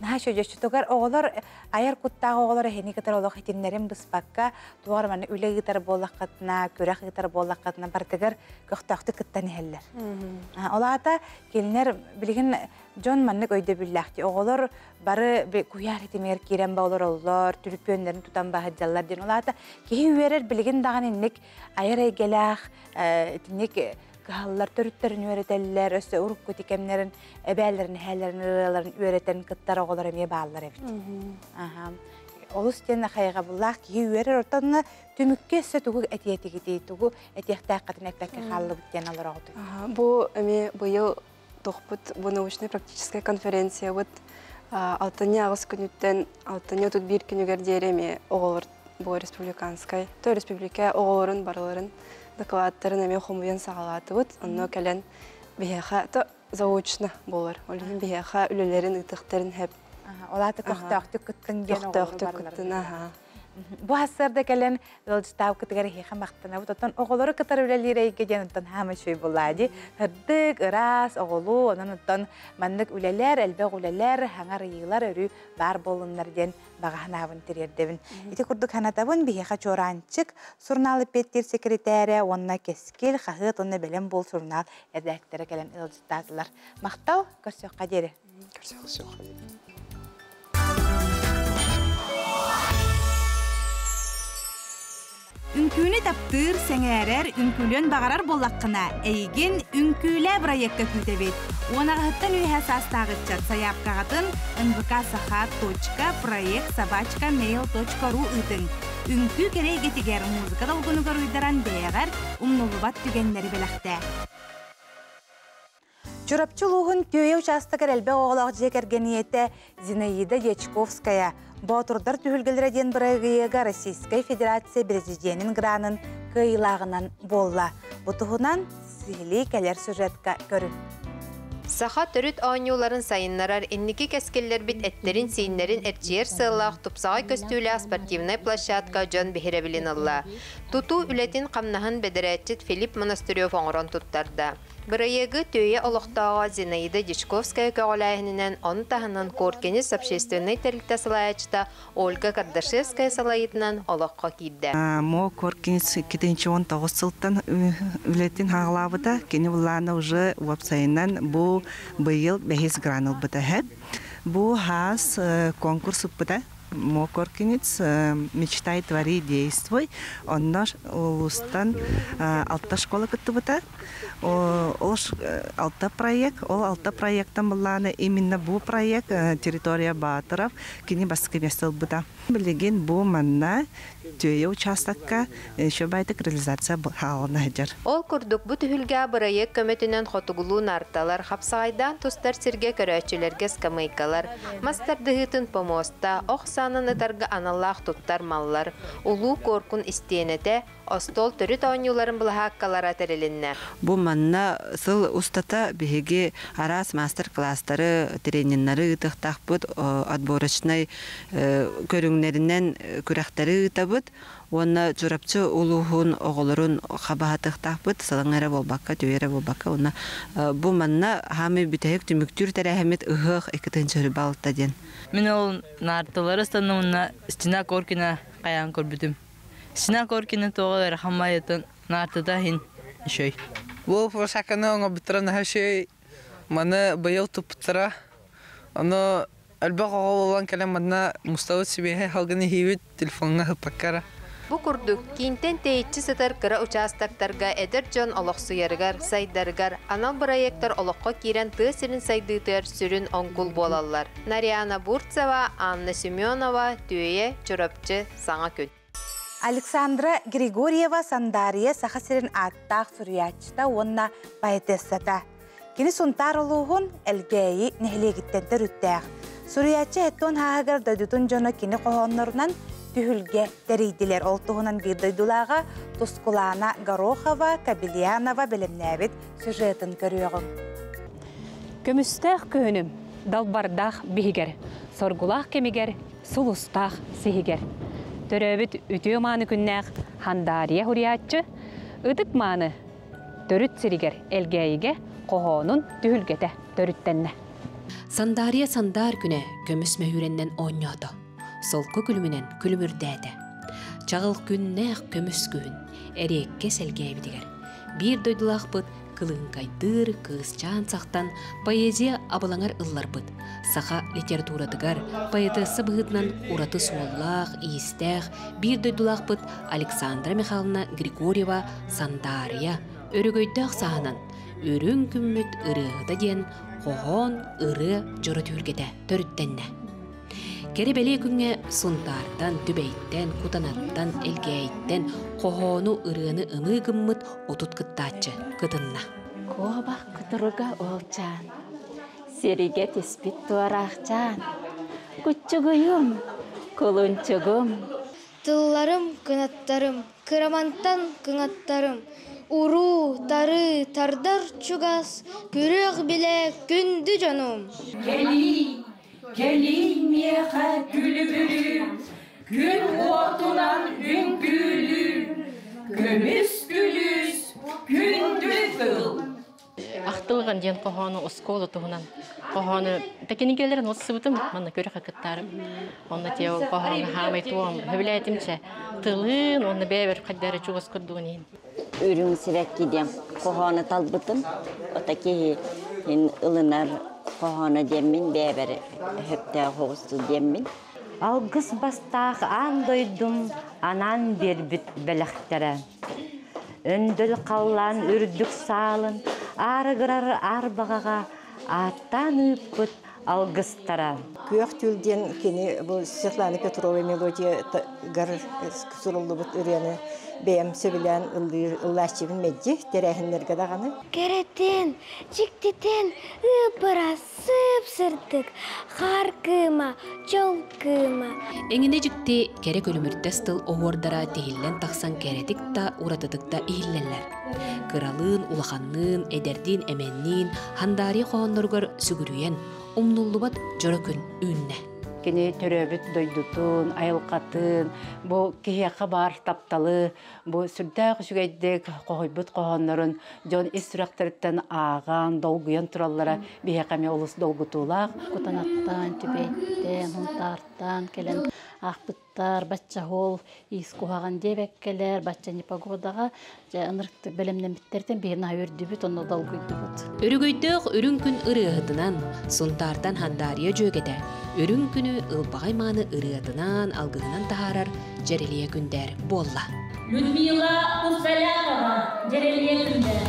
Наһаа чөдьөччүтүгэр оҕолор айар куттаах оҕолор эһини кытары олох итиннэрин быспакка туох маны үлэ ыытар буоллаххытына, күрэх ыытар буоллаххытына барытыгар көхтөөхтүк кыттан иһэллэр. Ол аата кинилэр билигин дьон маннык өйдөбүллээхти. Оҕолор бары куйаар итимигэр киирэн ба олороллор, түлүпүөннэрин тутан баһыдьаллар диэн. Ол аата киһи үөрэр билигин даҕаны инник айар эйгэлээх итинник кыһаллар төрүттэрин үөрэтэллэр, өссө урукку кэмнэрин эбээлэрин, эһээлэрин ырыаларын үөрэтэн кыттар оҕолор эмиэ бааллар эбит. Аха. Олус диэн хайҕабыллаах киһи үөрэр оттон түмүккэ өссө тугу этиэтигитий, тугу этиэхтээххитин эппэккэ хааллыбыт диэн олороҕутуй? Бу эмиэ быйыл тохпут бу научнай-практическай конференциябыт алтынньы аҕыс күнүттэн алтынньы 31 күнүгэр диэри эмиэ оҕолор бу республиканскай, то республика оҕолорун барыларын докладтарын эмиэ хомуйан саҕалаатыбыт. Онно кэлэн биһиэхэ то заочно буолар. Ол иһин биһиэхэ үлэлэрин ыытыахтарын сөп. Ол аата көхтөөхтүк кыттын диэн Көхтөөхтүк кыттын, аха. Бу хассыарда кэлэн ыалдьытаабыкытыгар эһиэхэ махтанабыт. Оттон оҕолору кытары үлэлиир эйгэ диэн оттон хаама үчүгэй буоллаа дии. Сырдык, ыраас, оҕолуу, онон оттон маннык үлэлэр, элбэх үлэлэр, хаҥа арыйыылар өрүү баар буоллуннар диэн баҕа санаабын тириэрдэбин. Ити курдук санатабын, биһиэхэ Чуораанчык сурунаал эппиэттиир секретээрэ уонна Кэскил хаһыат уонна Бэлэм буол сурунаал эрэдээктэрэ кэлэн ыалдьыттаатылар. Махтал, көрсүөххэ диэри. Көрсүөххэ диэри. Үҥкүүнү таптыыр, сэҥээрэр, үҥкүүлүөн баҕарар буоллаххына, эйигин Үҥкүүлээ бырайыакка күүтэбит. Уон аҕыһыттан үөһэ саастаах ыччат сайаапкаҕытын nvksаха.проект собачка mail.ru ыытыҥ. Үҥкүү кэрэ эйгэтигэр музыка долгунугар уйдаран бэйэҕэр умнуллубат түгэннэри бэлэхтээ. Чурапчы улууһун Түөйэ учаастагар элбэх оҕолоох дьиэ кэргэн ийэтэ Зинаида Дьячковская Боотурдар түһүлгэлэрэ диэн бырайыагы Российскай Федерация Президенин гранын кыайыылааҕынан буолла. Бу туһунан сиһилии кэлэр сюжетка көрүҥ. Саха төрүт оонньууларын сайыннарар инники кэскиллэрбит эттэрин-сииннэрин эрчийэр сыаллаах тупсаҕай көстүүлээх спортивнай площадка дьон биһирэбилин ылла. Тутуу үлэтин-хамнаһын бэдэрээтчит Филипп Монастырев оҥорон туттарда. Бырайыагы Түөйэ олохтооҕо Зинаида Дьячковская көҕүлээһининэн, ону таһынан Коркинис общественнай тэрилтэ салайааччыта Ольга Кардашевская салайыытынан олоххо киирдэ. Мо Коркинис 2019 сылтан үлэтин хаалаабыта. Кини былаана уже уопсайынан бу быйыл бэһис гран ылбыта эһэ. Бу хаас конкурс ыппыта. Мо Коркинец «Мечтай, твори, действуй». Онно улуустан алта школа кыттыбыта. Ол алта проект, ол алта проекттан былаана именно бу проект территория Батыров кини бастакы место ылбыта. Билигин бу манна Түөйэ учаастакка еще байтык реализация хаалана сылдьар. Ол курдук, бу түһүлгэ бырайыак көмөтүнэн хотугулуу нарталар, хапсаҕайдаан тустар сиргэ көрөөччүлэргэ скамейкалар, мас тардыһыытын помоста, ох саанан ытарга аналлаах туттар маллар, улуу Куоркун истиэнэтэ, остуол төрүт оонньууларын былаһааккалара тэрилиннэ. Бу манна сыл устата биһиги араас маастар-кылаастары, трениннары ыытыахтаахпыт, отборочнай көрүҥнэринэн күрэхтэри ыытабыт уонна Чурапчы улууһун оҕолорун хабаһатыахтаахпыт, сылаҥ эрэ буолбакка, түө эрэ буолбакка. Уонна бу манна хаамыы бүтэһик түмүктүүр тэрээһиммит ыһыах 2 балта диэн. Мин ол наарталары станнымына Стена Коркина хайаан көрбүтүм. Стена Коркина тоҕо эрэ хамайытын наартата хин шөй. Бу площадканы оҥорбуттара наһаа үчүгэй. Маны быйыл туппуттара. Ону элбэх оҕо буолан кэлэн манна мустабыт сибиэһэй халгын иһиибит телефоҥҥа ыппаккара. Бу курдук, киинтэн тэйиччи сытар кыра учаастактарга эдэр дьон олохсуйарыгар, сайдарыгар анал бырайыактар олоххо киирэн тыа сирин сайдыытыгар сүрүн оҥкул буолаллар. Нарьяна Бурцева, Анна Семенова, Түөйэ, Чурапчы, Саҥа күн. Александра Григорьева Сандария Саха сирин ааттаах суруйааччыта уонна поэтессата. Кини Сунтаар улууһун Элгээйи нэһилиэгиттэн төрүттээх. Суруйааччы 70 сааһыгар дойдутун дьоно кини хоһооннорунан түһүлгэ тэрийдилэр. Ол туһунан биир дойдулааҕа Тускулаана Горохова, Кабельянова бэлэмнээбит сюжетын көрүөҕүҥ. Көмүстээх күһүнүм далбардаах биһигэр, соргулаах кэмигэр, сулустаах сиһигэр. Төрөөбүт үтүө мааны күннээх Хандария суруйааччы, ытык мааны төрүт сиригэр Элгээйигэ хоһоонун түһүлгэтэ төрүттэннэ. Сандария сандар күнэ көмүс мөһүүрэннэн оонньоото. Солко күлүмүнэн күлүмүрдээтэ. Чаҕыл күннээх көмүс күһүн эриэккэ сэлгээбитигэр. Биир дойдулаахпыт кылыҥкайдыыр кыысчаан сахтан поэзия абылаҥар ылларбыт. Саха литературатыгар поэтесса быһыытынан ураты суоллаах, иистээх биир дойдулаахпыт Александра Михайловна Григорьева Сандария өрөгөйдөөх сааһынан үрүҥ күммүт ырыаһыта диэн хоһоон ырыа дьоро түһүлгэтэ төрүттэннэ. Кэрэ бэлиэ күҥҥэ Сунтаартан, Түбэйтэн, Кутанаттан, Элгээйиттэн хоһоону, ырыаны ымыы гыммыт 30 кыттааччы кытынна. Куобах кутуруга уолчаан, сиригэ түспүт туораахчаан, куччугуйум, кулунчугум. Тылларым, кынаттарым, кырамантан кыҥаттарым, уруу, тарыы, тардар чугас, күрүөх билэ күндү дьонум. Кэлиий, кэлиий миэхэ күлүбүрүү, күн уотунан үҥкүүлүү, көмүс күлүүс, күндү тыл. Ахтылган диэн хоһоону оскуола туһунан хоһоону тэкинигэлэрин отсыбытым манна көрөхө кыттаарым. Онно те ол хоһоону хаамай туом хөбүлээтимчэ тылын онно бэйэбэр хайдары чугас курдугун иһин. Үрүҥ сибэкки диэн хоһоону талбытым. Ота киһи ылынар хоһооно диэммин бэйэбэр хөптөөх оҕусту диэммин. Алгыс бастаах аан дойдум анаан биэрбит бэлэхтэрэ. Өндөл халлаан үрдүк саалын аарыгырар аарбаҕаҕа ааттаан ыыппыт алгыстара. Күөх түүл диэн кини бу Светлана Петрова мелодиятыгар суруллубут ырыаны бэйэм сөбүлээн ыллыыр ыллааччыбын мэлдьи тэрээһиннэргэ даҕаны. Кэрэтин, дьиктитин ыып-ыраас сып-сырдык, хаар кыыма, дьол кыыма. Эҥинэ дьикти кэрэ күлүмүрдэс тыл оһуордара тиһиллэн тахсан кэрэтик да, уратытык да иһиллэллэр. Кыралыын, улаханныын, эдэрдиин, эмэнниин Хандаарыйа хоһоонноругар сүгүрүйэн, умнуллубат дьоро күн үүннэ. Кини төрөөбүт дойдутун, айылҕатын, бу киһиэхэ баар тапталы, бу сүрдээх үчүгэйдик хоһуйбут хоһооннорун дьон ис сүрэхтэриттэн ааҕан, долгуйан тураллара биһиэхэ эмиэ олус долгутуулаах. Кутанаттан, Түбэйттэн, Хунтаартан кэлэн аахпыттар, бачча уол иис куһаҕан диэбэккэлэр, бачча непогодаҕа дьэ ынырыктык бэлэмнэммиттэртэн биһи наһаа үөрдүбүт, онно долгуйдубут. Өрөгөйдөөх үрүҥ күн ырыаһытынан Сунтаартан Хандаарыйа дьүөгэтэ үрүҥ күнү ылбаҕай мааны ырыатынан, алгыһынан таһаарар Дьэрэлийэ Күндээр буолла. Людмила Пустолякова, Дьэрэлийэ Күндээр.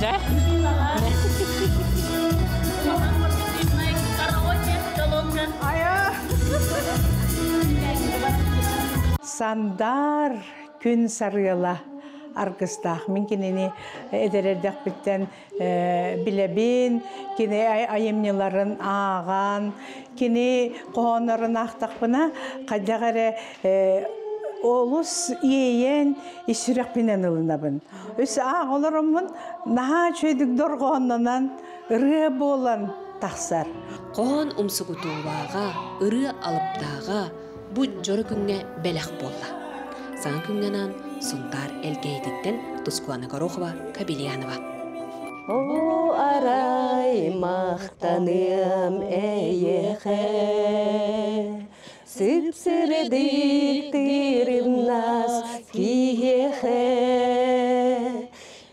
Да? Сандар күн сарыала аргыстаах. Мин кинини эдэр эрдэхпиттэн билэбин, кини айымньыларын ааҕан, кини хоһооннорун аахтахпына, хайдах эрэ олус иэйэн ис сүрэхпинэн ылынабын. Өссө аах олороммун наһаа үчүгэйдик дорҕооннонон ырыа буолан тахсар. Хоһоон умсугутуулааҕа, ырыа алыптааҕа бу дьоро күҥҥэ бэлэх буолла. Саҥа күҥҥэ анаан Сунтаар Элгээйититтэн Тускулана Горохова, Кабельянова. О арай махтаныам эйиэхэ Сып-сырдык тырымнас киһиэхэ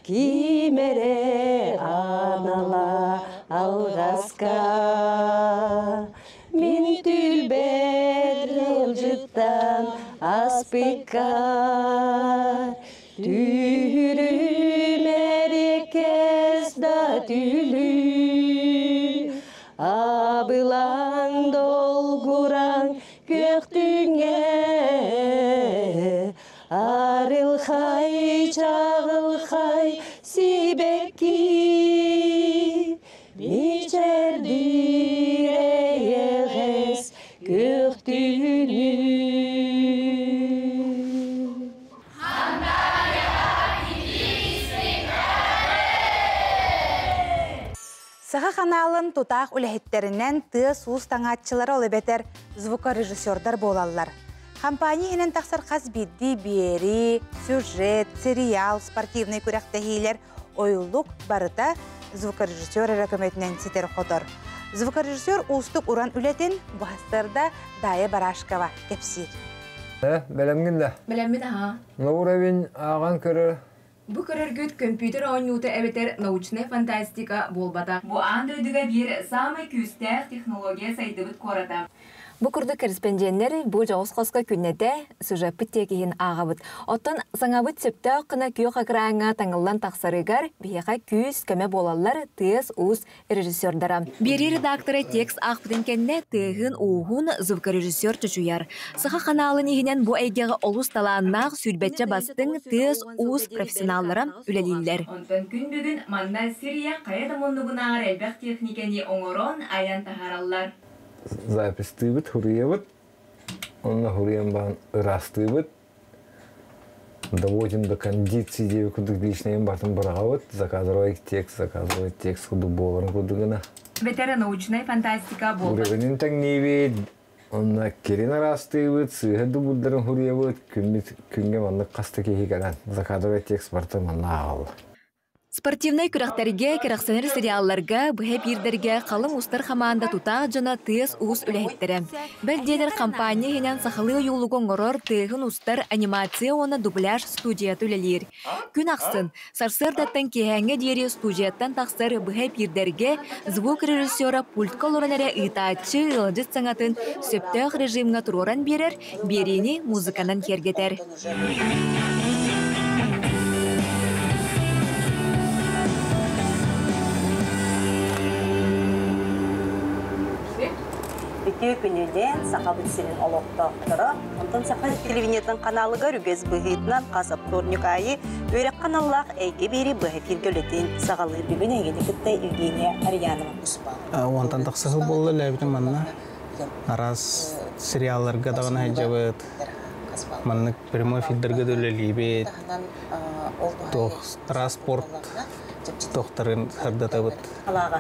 Ким эрэ анала алҕаска Мин түлбэр ыалдьыттан аспыккар Түһүрүм эриэккэс да түлүү Абылаҥ долгураҥ күөхтүҥэ Арылхай чаҕылхай сибэкки Мичэрдиир эйэҕэс күөхтүнүү. Саха ханаалын тутаах үлэһиттэринэн тыас-уус таҥааччылара ол эбэтэр звукорежиссердар буолаллар. Хампаанньа иһинэн тахсар хас биирдии биэрии, сюжет, сериал, спортивнай күрэхтэһиилэр, ойулук барыта звукорежиссер эрэ көмөтүнэн ситэр-хотор. Звукорежиссер уустук уран үлэтин бу сарсыарда Дая Барашкова кэпсиир. Э, бэлэмҥин да? Бэлэммин аһаа. Лауравин ааҕан көрөр. Бу көрөргүт көмпүүтэр оонньуута эбэтэр научнай фантастика буолбатах. Бу аан дойдуга биир саамай күүстээх технология сайдыбыт куората. Бу курдук корреспонденттэр бу дьоҕус хоско күннэтэ сюжеппыт тиэкиһин ааҕабыт. Оттон саҥабыт сөптөөх гына күөх экраҥҥа таҥыллан тахсарыгар биһиэхэ күүс-көмө буолаллар тыас-уус режиссердара. Биэрии редактора текст аахпытын кэннэ тыаһын-ууһун звукорежиссер чочуйар. Саха ханаалын иһинэн бу эйгэҕэ олус талааннаах сүүрбэччэ бастыҥ тыас-уус профессионаллара үлэлииллэр. Онтон күн бүгүн манна Сирия хайа да муннугунааҕар элбэх техникэни оҥорон, айан таһаараллар. Запистыыбыт, хуруйабыт, онно хуруйан баран ыраастыыбыт, доводим до кондиции диэби курдук личныйын бартын быраҕабыт, закадровый текст, закадровый текст курдук буоларын курдук гына. Бэтэрэ научнай фантастика буолбат. Уровенин тэҥниибит, онно кирин ыраастыыбыт, сыыһа дубурдарын хуруйабыт, күммүт күҥҥэ маннык хаста киһи кэлэн закадровый текст барыта манна ааҕаллар. Спортивнай күрэхтэргэ, кэрэхсэнэр сериалларга, быһа эпиирдэргэ халыҥ устар хамаанда тутаах дьоно тыас-уус үлэһиттэрэ. Бэл диэтэр хампаанньа иһинэн сахалыы ойуулугу оҥорор, тыаһын устар анимация уонна дубляж студията үлэлиир. Күн ахсын, сарсыардаттан киэһээҥҥэ диэри студияттан тахсар быһа эпиирдэргэ звук режиссера пультка олорон эрэ ыытааччы ыалдьыт саҥатын сөптөөх режимҥэ туруоран биэрэр, биэриини музыканан киэргэтэр. Үтүө күнүнэн Сахабыт сирин олохтоохторо, онтон Саха телевидениетын каналыгар үгэс быһыытынан хас вторник аайы үөрэх каналлаах эйгэ биэри быһа эфиргэ үлэтин саҕалыыр. Бүгүн эйгэни кытта Евгения Арьянова. Уонтан тахса сыл буолла үлээбитим манна. Араас сериалларга даҕаны сылдьабыт. Маннык прямой эфирдэргэ да үлэлиибит. Туох араас спорт тохтарын сырдатабыт.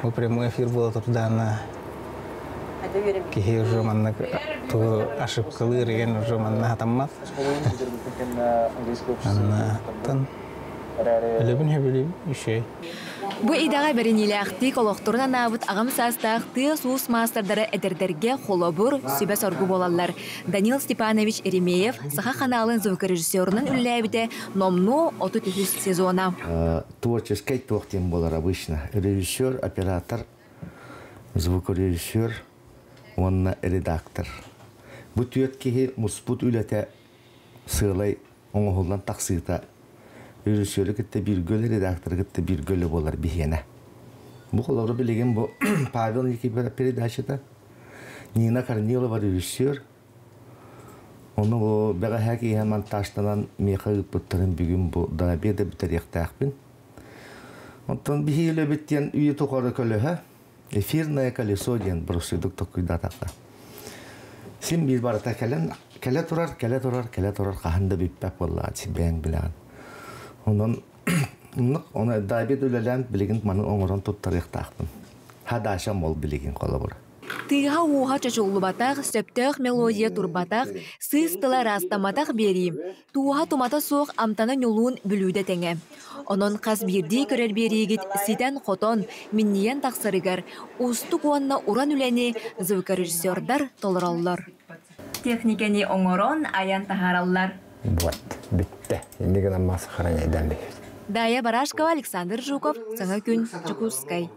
Бу прямой эфир буола турдаана киһи уже маннык тугу ошибкалыыр деген уже манна хатаммат. Анна Үлэбин сөбүлүүбүн үчүгэй. Бу идэҕэ бэриниилээхтик олохторун анаабыт аҕам саастаах тыас-уус маастардара эдэрдэргэ холобур, сүбэ-соргу буолаллар. Данил Степанович Еремеев саха ханаалын звукорежиссерунан үлэлээбитэ номнуо 33 сезона. Творческай туох диэн буолар обычно. Режиссер, оператор, звукорежиссер уонна редактор. Бу түөрт киһи муспут үлэтэ сыалай оҥоһуллан тахсыыта режиссеры кытта бииргэ үлэ, редакторы кытта бииргэ үлэ буолар биһиэнэ. Бу холобура билигин бу Павел Никифоров передачата, Нина Корнилова режиссер, ону бу бэҕэһээ киэһэ монтажтанан миэхэ ыыппыттарын бүгүн бу до обеда бүтэриэхтээхпин. Оттон биһиги үлэбит диэн үйэ тухары көлөһө, эфирное колесо диэн бырысыйдык толкуйдаатахха. Син биир барыта кэлэн кэлэ турар, кэлэ турар, кэлэ турар хаһан да бүппэт буоллаҕа бэйэҥ билэҕин. Онон оны Давид үлэлээн билигин маны оҥорон туттарыахтаахпын. Хадаашам ол билигин холобура. Тыаһа-ууһа чочуллубатах, сөптөөх мелодия турбатах, сыыс тыла ыраастамматах биэрии, тууһа-тумата суох амтана ньулуун бүлүүдэ тэҥэ. Онон хас биирдии көрөр биэриигит ситэн-хотон, минньийэн тахсарыгар уустук уонна уран үлэни звукорежиссердар толороллор. Техникэни оҥорон, айан таһаараллар. Вот, бүттэ. Инни гынан мас сохраняйдан бэйбит. Дая Барашкова, Александр Жуков, Саҥа күн, Дьокуускай.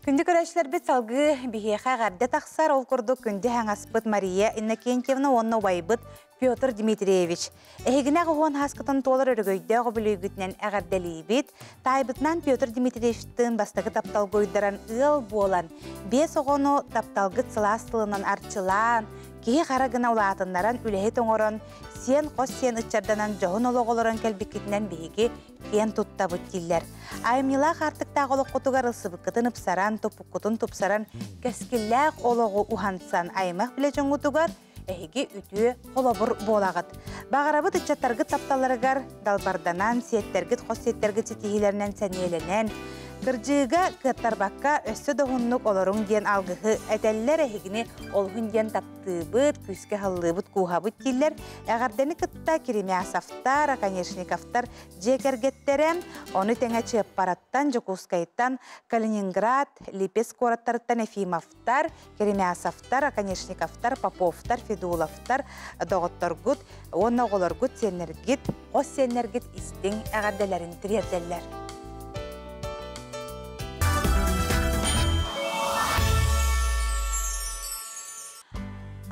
Күндү көрөөччүлэрбит салгыы биһиэхэ эҕэрдэ тахсар. Ол курдук күндү хаҥаспыт Мария Иннокентьевна уонна убайбыт Петр Дмитриевич. Эһигини аҕыһуон ааскытын туолар өрөгөйдөөх үбүлүйгүтүнэн эҕэрдэлиибит. Таайбытынан Петр Дмитриевичтыын бастакы тапталга уйдаран ыал буолан, биэс оҕону тапталгыт сылаас тылынан арчылаан, киһи хара гына улаатыннаран үлэһит оҥорон, сиэн хос сиэн ыччарданан дьоһун олоҕу олорон кэлбиккитинэн биһиги киэн туттабыт дииллэр. Айымньылаах аартыктаах олоххутугар ылсыбыккытын ыпсаран, туппуккутун тупсаран, кэскиллээх олоҕу уһансан аймах билэ дьоҥҥутугар эһиги үтүө холобур буолаҕыт. Баҕарабыт ыччаттаргыт тапталларыгар далбарданан, сиэттэргит хос сиэттэргит ситиһиилэринэн сэниэлэнэн, кырдьыыга кыаттарбакка өссө да уһуннук олоруҥ диэн алгыһы этэллэр эһигини олуһун диэн таптыыбыт, күүскэ һаллыыбыт, кууһабыт дииллэр. Эҕэрдэни кытта Керемясовтар, Оконешниковтар дьиэ кэргэттэрэ, ону тэҥэ Чыаппараттан, Дьокуускайтан, Калининград, Липецк куораттарыттан Ефимовтар, Керемясовтар, Оконешниковтар, Поповтар, Федуловтар доҕотторгут уонна оҕолоргут, сиэннэргит, хос сиэннэргит истиҥ эҕэрдэлэрин тириэрдэллэр.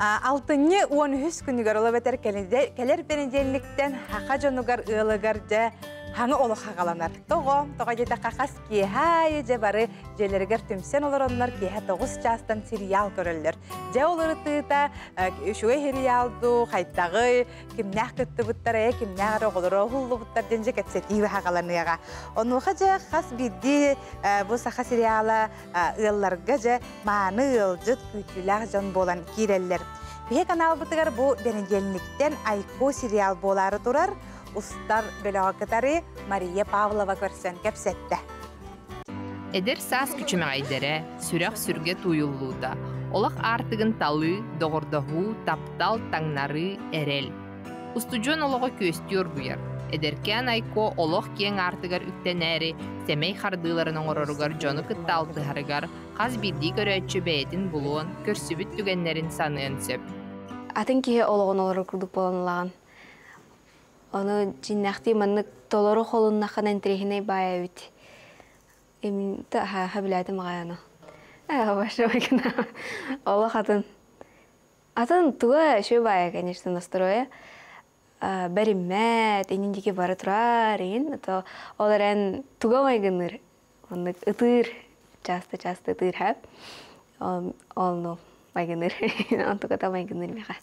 Алтынньы 13 күнүгэр ол эбэтэр кэлэр бэнидиэнньиктэн саха дьонугар ыалыгар дьэ хаҥы олох хаҕаланар. Тоҕо? Тоҕо диэтэххэ хас киэһэ аайы дьэ бары дьиэлэригэр түмсэн олороннор киэһэ 9 чаастан сериал көрөллөр. Дьэ ол ырытыыта үчүгэй сериал дуу, хайдаҕый, кимнээх кыттыбыттар, ээ кимнээх эрэ оҕолоро уһуллубуттар диэн дьэ кэпсэтии хаҕаланыаҕа. Онуоха дьэ хас биирдии бу саха сериала ыалларга дьэ мааны ыалдьыт, күүтүүлээх дьон буолан киирэллэр. Биһи каналбытыгар бу бэнидиэнньиктэн Айко сериал буолаары турар устар бөлөҕө кытары Мария Павлова көрсөн кэпсэттэ. Эдэр саас күчүмэҕэйдэрэ, сүрэх сүргэ тууйуллуута, олох аартыгын талыы, доҕордоһуу, таптал, таҥнарыы, эрэл. Устудьуон олоҕо күөстүү оргуйар. Эдэркээн Айко олох киэҥ аартыгар үктэнээри, сэмэй хардыыларын оҥороругар дьону кытта алтыһарыгар хас биирдии көрөөччү бэйэтин булуон, көрсүбүт түгэннэрин саныан сөп. Атын киһи олоҕун олорор курдук буолан ылаҕын. Ону дьиннэхтии маннык толору холуннаххына интэриэһинэй баай эбит. Именно билээтим аҕай ону. Олох атын. Атын туга үчүгэй баайа, конечно, настроя. Бэриммэт, иннин диэки бара турар игин. То ол эрэн туга майгынныыр оннук ытыыр, часто-часто ытыыр хэп. Ол ну майгынныыр. Онтуката майгынныыр миэхэ.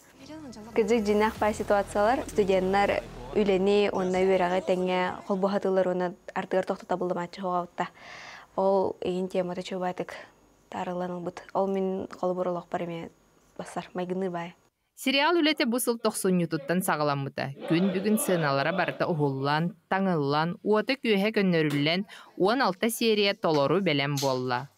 Кыдьык дьиҥнээх баай ситуациялар студеннар үлэни уонна үөрэҕи тэҥҥэ холбоһатылар уонна ардыгар тохтотобуллумааччы хоҕаутта. Ол игин темата чуубаатык таарыллан ылбыт. Ол мин холобур олохпор эмиэ бассар майгынныыр баай. Сериал үлэтэ бу сыл тохсунньутуттан саҕаламмыта. Күн бүгүн сыаналара барыта уһуллан, таҥыллан, уота-күөһэ көннөрүллэн, 16 серия толору бэлэм буолла.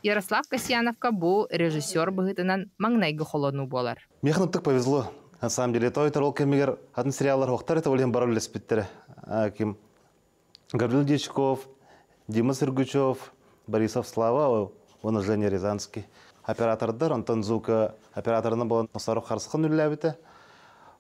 Ярослав Касьяновка бу режиссер быһыытынан маҥнайгы холонуу буолар. Миэхэ ынтык повезло. На самом деле, той ол кэмигэр атын сериаллар охтар это олен бара үлэспиттэрэ. Ким Гаврил Дьячков, Дима Сергучев, Борисов Слава, уонна Женя Рязанский. Оператордар, онтон звука операторынан буолан Носорог Харысхан үллээбитэ.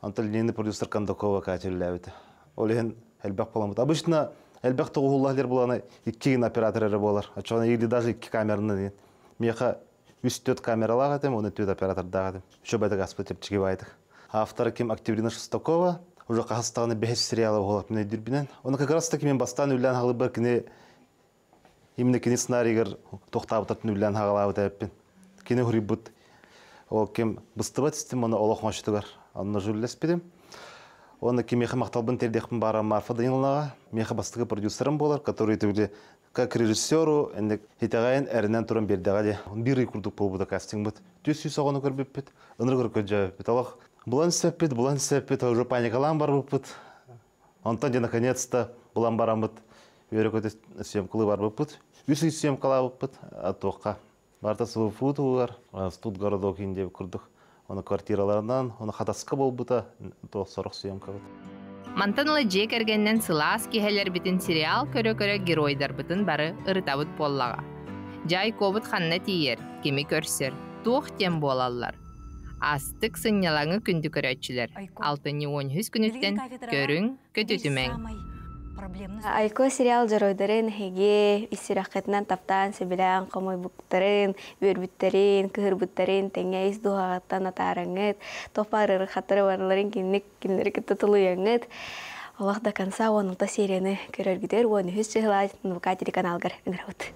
Онтон линейный продюсер Кондакова Катя үллээбитэ. Ол иһин элбэх буоламмыт. Обычно элбэх тоҕуһуллаах лер буланы икки гына оператор эрэ буолар. Оччоҕуна или даже икки камераны Миэхэ үс төрт камералаах этим, уонна төрт оператордаах этим. Үчүгэй аспыт чэпчэки баайдык. Автор ким Октябрина Шестакова, уже хаһыстаҕына бэһис сериала буолар мин өйдүүрбүнэн. Оны как раз таки мен бастаан үллээн хаалыбар кини именно кини сценарийгар тохтаабытатын үллээн хаалаабыт эппин. Кини хуруйбут ол ким быстыбат истим оны олох оҥочтугар онно жуллеспитим. Оны кимиэхэ махталбын тердиэхпин баарам Марфа Даниловнаҕа, миэхэ бастакы продюсерым буолар, который түгү как режиссеру инник итэҕэйэн эрэнэн туран биэрдэҕэ дии. Биир ый курдук буолбута кастингбыт. 400 оҕону көрбүппүт, ынырык көрдьөөбүппүт. Олох булан сөппүт, булан сөппүт, уже паникалаан барбыппыт. Онтон дьэ наконец-то булан бараммыт үөрэ-көтө съемкалыы барбыппыт. Үс ый съемкалаабыппыт туохха. Барыта СВФУ туһугар, студгородок диэбит курдук. Оны квартираларынан, оны хатаска буолбута, туох сорох съемкабыт. Мантан ыла дьиэ кэргэнинэн сылаас киэһэлэрбитин сериал көрө-көрө геройдарбытын бары ырытабыт буоллаҕа. Дьайкобут ханна тиийэр, кими көрсөр, туох диэн буолаллар? Астык сынньалаҥы күндү көрөөччүлэр, алтынньы 13 күнүттэн көрүҥ, көтүтүмэҥ. Айко сериал дьоруойдарын эһиги ис сүрэххитинэн таптаан, сөбүлээн хомойбуттарын, үөрбүттэрин, кыһырбыттарын тэҥҥэ ис дууһаҕыттан атаарыҥҥыт, туох баар ыарахаттары барыларын кинник кинилэри кытта тулуйаҥҥыт. Олох до конца 16 серияны көрөргүтүгэр 13 чыһылаах НВК телеканалгар ыҥырабыт.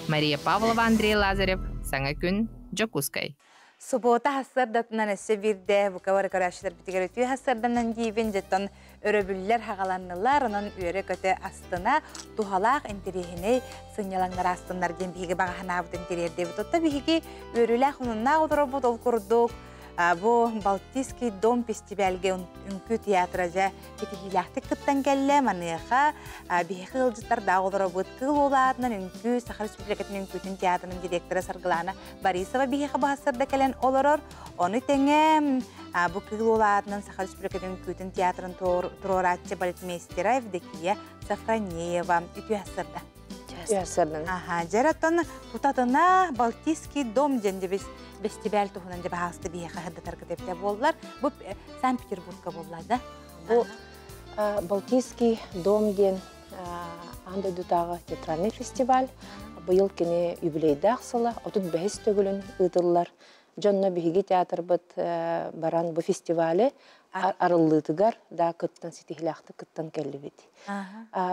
Мария Павлова, Андрей Лазарев, Саҥа күн, Дьокуускай. Субуота хассарdatынан өссө биирдэ бука бары көрөөччүлэрбитигэр үтүө хассарданан диибин дьэттон өрөбүллэр хаҕаланнылар, онон үөрэ-көтө астына туһалаах интэриэһинэй сынньалаҥнар астыннар диэн биһиги баҕаһанаабытын тириэрдибит. Отто биһиги үөрүүлээх унуннаах олоробут ол курдук бу Балтийский дом фестивальгэ үҥкүү театра дьэ ситиһиилээхтик кыттан кэллэ. Маныаха биһиэхэ ыалдьыттардаах олоробут Кыыл Уолаатынан үҥкүү Саха Республикатын үҥкүүтүн театрын директора Саргылана Борисова биһиэхэ баһассарда кэлэн олорор. Ону тэҥэ бу Кыыл Уолаатынан Саха Республикатын үҥкүүтүн театрын туруорааччы балетмейстера Евдокия Сафронеева үтүө сырда. Аха, дьэр оттон тутатына Балтийский дом диэн дебис фестиваль туһунан дьэ баһаалыста биһиэхэ сырдатаргыт эбитэ буоллар. Бу Санкт-Петербургка буолла да? Бу Балтийский дом диэн аан дойдутааҕы театральный фестиваль. Быйыл кини юбилейдаах сыла 35 төгүлүн ыытыллар. Дьонно биһиги театрбыт баран бу фестивале арыллыытыгар да кыттан ситиһилээхтик кыттан кэллибит.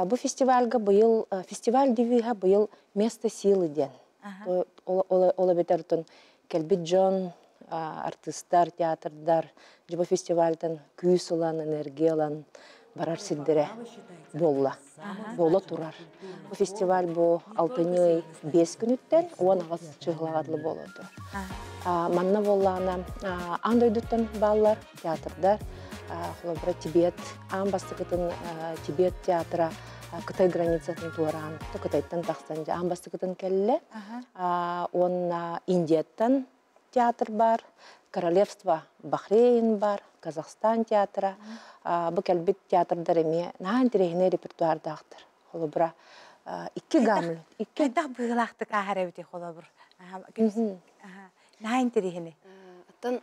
Бу фестивальга быйыл фестиваль девиһа быйыл «Место силы» диэн. Ол эбэтэр кэлбит дьон, артыыстар, театрдар бу фестивальтан күүс ылан, энергия ылан барар сирдэрэ буолла. Буола турар. Бу фестиваль бу алтынньы 5 күнүттэн 18 чыһылаҕатлы буола турар. Манна буоллаҕына аан дойдуттан бааллар театрдар, холобура Тибет, аан бастакытын Тибет театра Кытай границатын туораан, Кытайтан тахсан аан бастакытын кэллэ. Уонна Индияттан театр бар, Королевство Бахрейн бар, Казахстан театра. Бу кэлбит театрдар эмиэ наһаа интэриэһинэй репертуардаахтар. Холобура, икки Гамлет. Икки быһыылаахтык ааһар эбити холобур. Наһаа интэриэһинэй. Оттон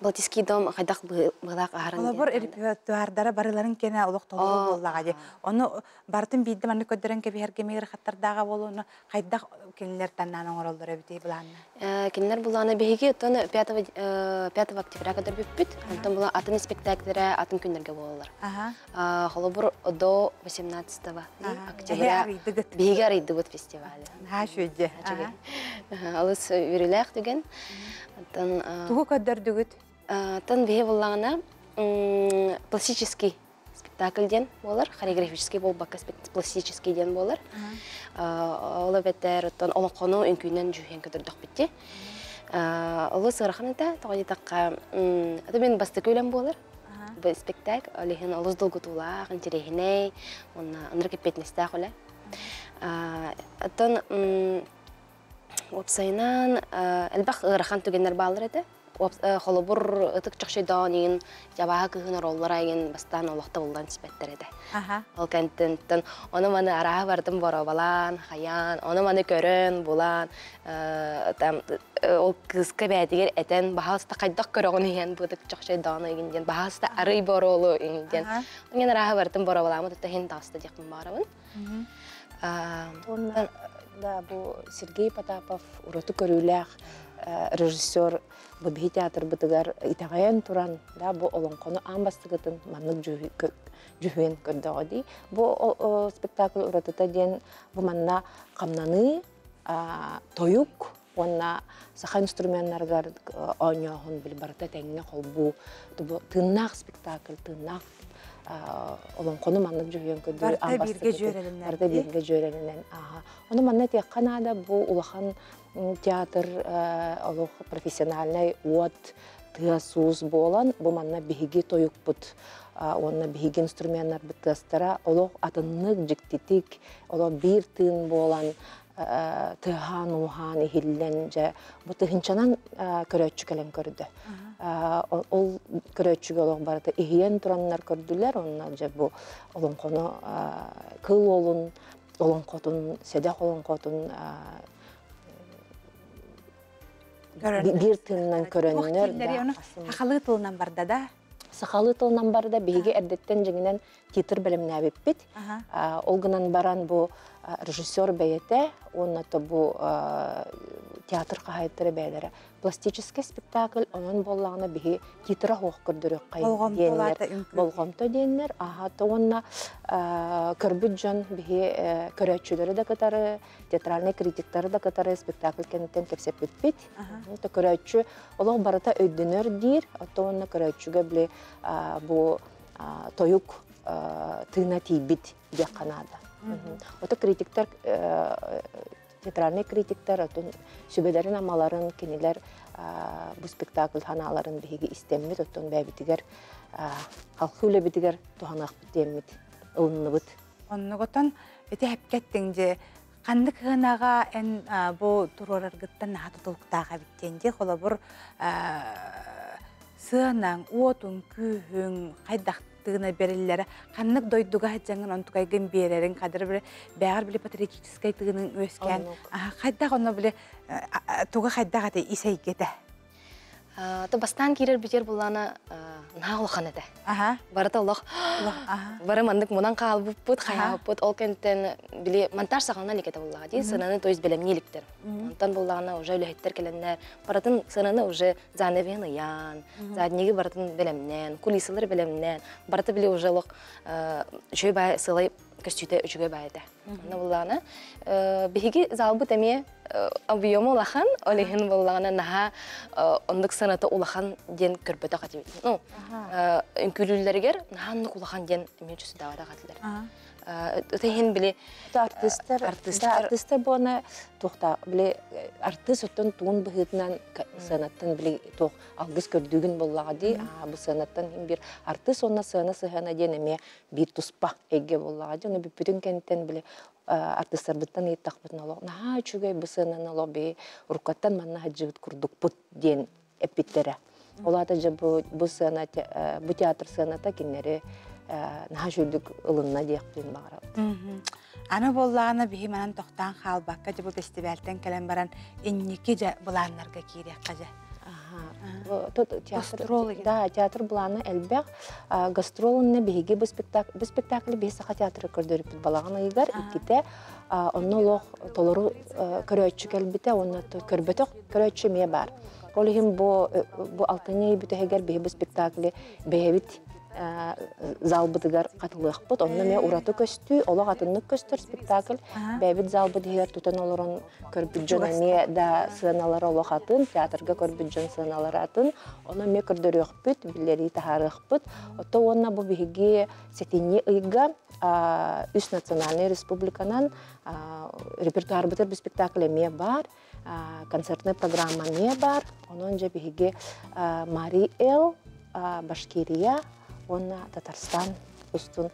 Балтийский дом хайдах быһыылаах аһарын Холобур, репертуардара барыларын кэнэ олох толору буоллаҕа дии. Ону барытын биирдэ маннык көрдөрөн кэбиһэргэ миир хаттардааҕа буолуону хайдах кинилэр таннаан оҥороллор эбитий былаанна? Кинилэр былаана биһиги оттон 5 октября көрдөрбүппүт. Онтон була атын спектакльдэрэ атын күннэргэ буолаллар. Холобур, до 18 октября биһиги арыйдыбыт фестивалы. Наһаа үчүгэй. Алыс үөрүүлээх түгэн. Оттон Тугу көрдөрдүгүт? Оттон биһи буллаҕына пластический спектакль диэн буолар, хореографический буолбакка пластический диэн буолар. Ол эбэтэр оттон олоҥхону үҥкүүнэн дьүһүйэн көрдөрдөхпүт. Олус ыарахан этэ, тоҕо диэтэххэ, это мин бастакы үлэм буолар. Бу спектакль олиһин олус долгутуулаах, интэриэһинэй, уонна ынырык эппиэтинэстээх үлэ. Оттон уопсайынан элбэх ыарахан түгэннэр бааллар этэ. Холобур, ытык чохчойдоон иин жабааһы кыһын ороллор айын бастаан олохто буллан сипеттер этэ. Ол кэнтинтэн ону маны арааһы бардым боробалаан, хаян, ону маны көрөн, булан, там ол кыыска бээтигэр этэн баһаалыста хайдах көрөҕүн иһэн бу ытык чохчойдоон игин диэн баһаалыста арый боруолу игин диэн. Онген арааһы бардым боробалаамыт ытта хин таҕыста диэхпин баарабын. Уонна да бу Сергей Потапов ураты көрүүлээх режиссер бу биһи театрбытыгар итэҕэйэн туран да бу олоҥхону аан бастакытын маннык дьүһүйэн көрдөҕө дии. Бу спектакль уратыта диэн бу манна хамнаныы, тойук уонна саха инструменнарыгар оонньооһун били барыта тэҥҥэ холбуу тыыннаах спектакль, тыыннаах олоҥхону маннык дьүһүйэн көрдөрүү аан бастакытын барыта бииргэ дьүөрэлэнэн. Ону манна этиэххэ наада бу улахан театр олох профессиональнай уот тыас-уус буолан бу манна биһиги тойукпут уонна биһиги инструменнарбыт тыастара олох атыннык дьиктитик олох биир тыын буолан тыаһаан-ууһаан иһиллэн дьэ бу тыһыынчанан көрөөччү кэлэн көрдө. Ол көрөөччүгэ олох барыта иһийэн тураннар көрдүлэр онно дьэ бу олоҥхону кыл уолун олоҥхотун сэдэх олоҥхотун биир тыынынан көрөннөр. Сахалыы тылынан барда да? Сахалыы тылынан барда биһиги эрдэттэн дьиҥинэн титр бэлэмнээбиппит. Ол гынан баран бу режиссер бэйэтэ уонна то бу театр хаһаайыттара бэйэлэрэ пластический спектакль онон буоллаҕына биһи титра суох көрдөрүөххэ диэннэр болҕомто диэннэр аха то уонна көрбүт дьон биһи көрөөччүлэри да кытары театральный критиктары да кытары спектакль кэнниттэн кэпсэппиппит. То көрөөччү олох барыта өйдөнөр диир, оттон уонна көрөөччүгэ били бу тойук тыына тиийбит диэххэ наада. Ото критиктар театральный критиктар отун сүбэлэрин амаларын кинилэр бу спектакль ханааларын биһиги истэммит оттон бэйэбитигэр халқы үлэбитигэр туһаныахпыт диэммит ылынныбыт. Оннугутан ити хэпкэттиҥ же ханнык хынаға эн бу туруораргыттан наһаа тутулуктаах эбит диэн холобур сыанаң уотун күүһүҥ хайдах тыына бериллere ханнык дойдуга хаджаңын онтукайгын биэрерин кадыр биле бэҕэр биле патриотическай тыынын үөскээн хайдах онно биле туга хайдах ате исэйгете. То бастаан киирэр бүтэр буллаана наһаа улахан этэ. Барыта олох бары маннык мунан хаалбыппыт, хайаабыппыт. Ол кэнтэн били монтаж саҕалана илик этэ буллаҕа дии. Сыананы то есть бэлэмнии иликтэр. Онтон буллаҕына уже үлэһиттэр кэлэннэр барытын сыананы уже занавеһын ыйаан, задниги барытын бэлэмнээн, кулисалары бэлэмнээн, барыта били уже олох үчүгэй баай сылай көстүүтэ үчүгэй баай этэ. Онно буллаҕына биһиги залбыт эмиэ объема улахан, ол иһин буоллаҕына наһаа оннук сыаната улахан диэн көрбөтөх этибит. Ну, үҥкүүлүүллэригэр наһаа оннук улахан диэн эмиэ чувствоватах этилэр. Ыта иһин били артистар артистар буона туохта били артист оттон туун быһыытынан сыанаттан били туох алгыс көрдүүгүн буоллаҕа дии бу сыанаттан иһин бир артист уонна сыана сыһыана диэн эмиэ биир туспа эйгэ буоллаҕа дьону бүппүтүн кэнниттэн били артыыстарбыттан ыйыттахпытына олох наһаа үчүгэй бу сыананы олох биһи уруккаттан манна сылдьыбыт курдукпут диэн эппиттэрэ. Ол аата дьэ бу, бу сыана бу театр сыаната кинилэри наһаа үчүгдүк ылынна диэхпин баҕарабыт. Аны буоллаҕына биһи манан тохтоон хаалбакка дьэ бу фестивальтан кэлэн баран инники дьэ былааннарга киириэххэ дьэ. Театр, да, театр былаана элбэх. Гастролунна биһиги бу спектакль, бу спектакль биһи Саха театры көрдөрүппүт балаҕан ыйыгар иккитэ онно олох толору көрөөччү кэлбитэ уонна көрбөтөх көрөөччү эмиэ баар. Ол иһин бу бу алтынньы ый бүтэһигэр биһи бу спектакли бэйэбит залбытыгар хатылыахпыт. Онно эмиэ ураты көстүү, олох атыннык көстөр спектакль. Бэйэбит залбыт иһигэр тутан олорон көрбүт дьон эмиэ да сыаналара олох атын, театрга көрбүт дьон сыаналара атын. Ону эмиэ көрдөрүөхпүт, биллэрии таһаарыахпыт. Ото уонна бу биһиги сэтинньи ыйга үс национальнай республиканан репертуарбытыгар бу спектакль эмиэ баар. Концертная программа эмиэ баар. Онон дьэ биһиги Мари Эл, Башкирия уонна Татарстан устун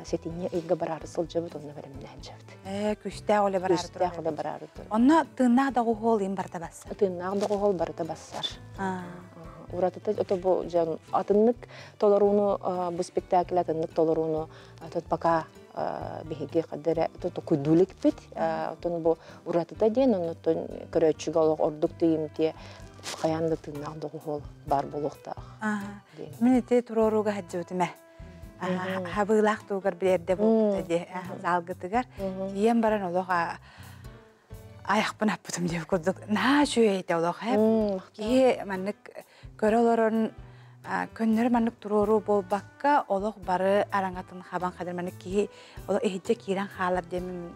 сэтинньи ыйга бараары сылдьабыт, онно бэлэмнээн дьэбит. Ээ, күстээх үлэ бараары Күстээх үлэ бараары турар. Онно тыыннаах доҕуһуол им барыта бассар. Тыыннаах доҕуһуол барыта бассар. Уратыта ото бу дьон атыннык толорууну бу спектакль атыннык толорууну тут пока биһиги хадара токуйдуу иликпит. Отон бу уратыта диэн оннуттан көрөөччүгэ олох ордук тиийимтиэ хайаан да тыыннаах доҕуһуол баар буолуохтаах. Мин ити туруорууга сылдьыбытым ээ. Хабыылаах туугар билэрдэ буолбута дии залгытыгар. Тиийэн баран олох айахпын аппытым диэбит курдук наһаа үчүгэй этэ олох киһи маннык көрө олорон көннөрү маннык туруоруу буолбакка олох бары араҥатын хабан хадыр маннык киһи олох иһирдьэ киирэн хаалар диэмин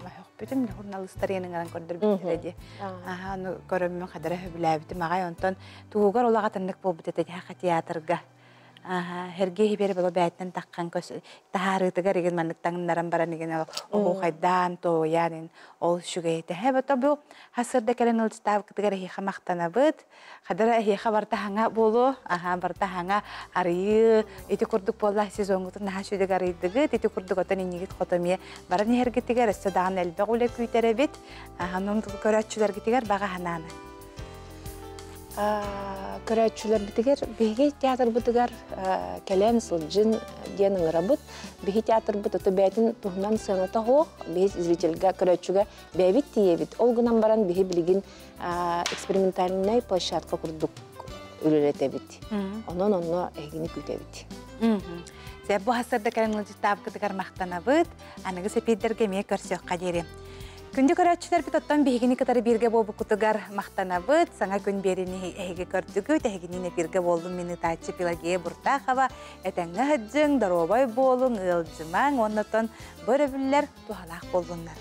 мөһөхпүтүм журналистар ыҥыран көрдөрбүттэрэ дии аха ону көрөммүн хадара сөбүлээбитим аҕай онтон тугугар олох атыннык буолбут этэ театрга Сергей Хибер было бээтинэн таххан көс таһаарыытыгар игин маннык таҥнаран баран игин оһуохайдаан туойан ин ол үчүгэй тэһэ бото бу хасырда кэлэн ылдьытаабыкытыгар эһиэхэ махтанабыт хадара эһиэхэ барыта хаҥа буолуо аха барыта хаҥа арыйыы ити курдук буолла сезоҥҥутун наһаа үчүгэй арыйдыгыт ити курдук отон иннигит хото эмиэ баран иһэргитигэр өссө даҕаны элбэх үлэ күүтэр эбит аха көрөөччүлэргитигэр баҕа санааны Көрөөччүлэрбитигэр биһиги театрбытыгар кэлэн сылдьын диэн ыҥырабыт. Биһи театрбыт ото бэйэтин туһунан сыаната суох, биһи зрительгэ, көрөөччүгэ бэйэбит тиийэбит. Ол гынан баран биһи билигин экспериментальнай площадка курдук үлэлэтэбит. Онон онно эһигини күүтэбит. Сэ бу хасырда кэлэн ыалдьыттаабыкытыгар махтанабыт. Аныгы сэпиэддэргэ эмиэ көрсүөххэ диэри. Күндү көрөөччүлэрбит оттон биһигини кытары бииргэ буолбуккутугар махтанабыт. Саҥа күн биэрини эһиги көрдүгүт. Эһигинин эфиргэ буоллум мин ытааччы Пелагея Буртахова. Этэҥҥэ сылдьыҥ, доруобай буолуҥ, ыалдьымаҥ уонна оттон бу өрөбүллэр туһалаах буоллуннар.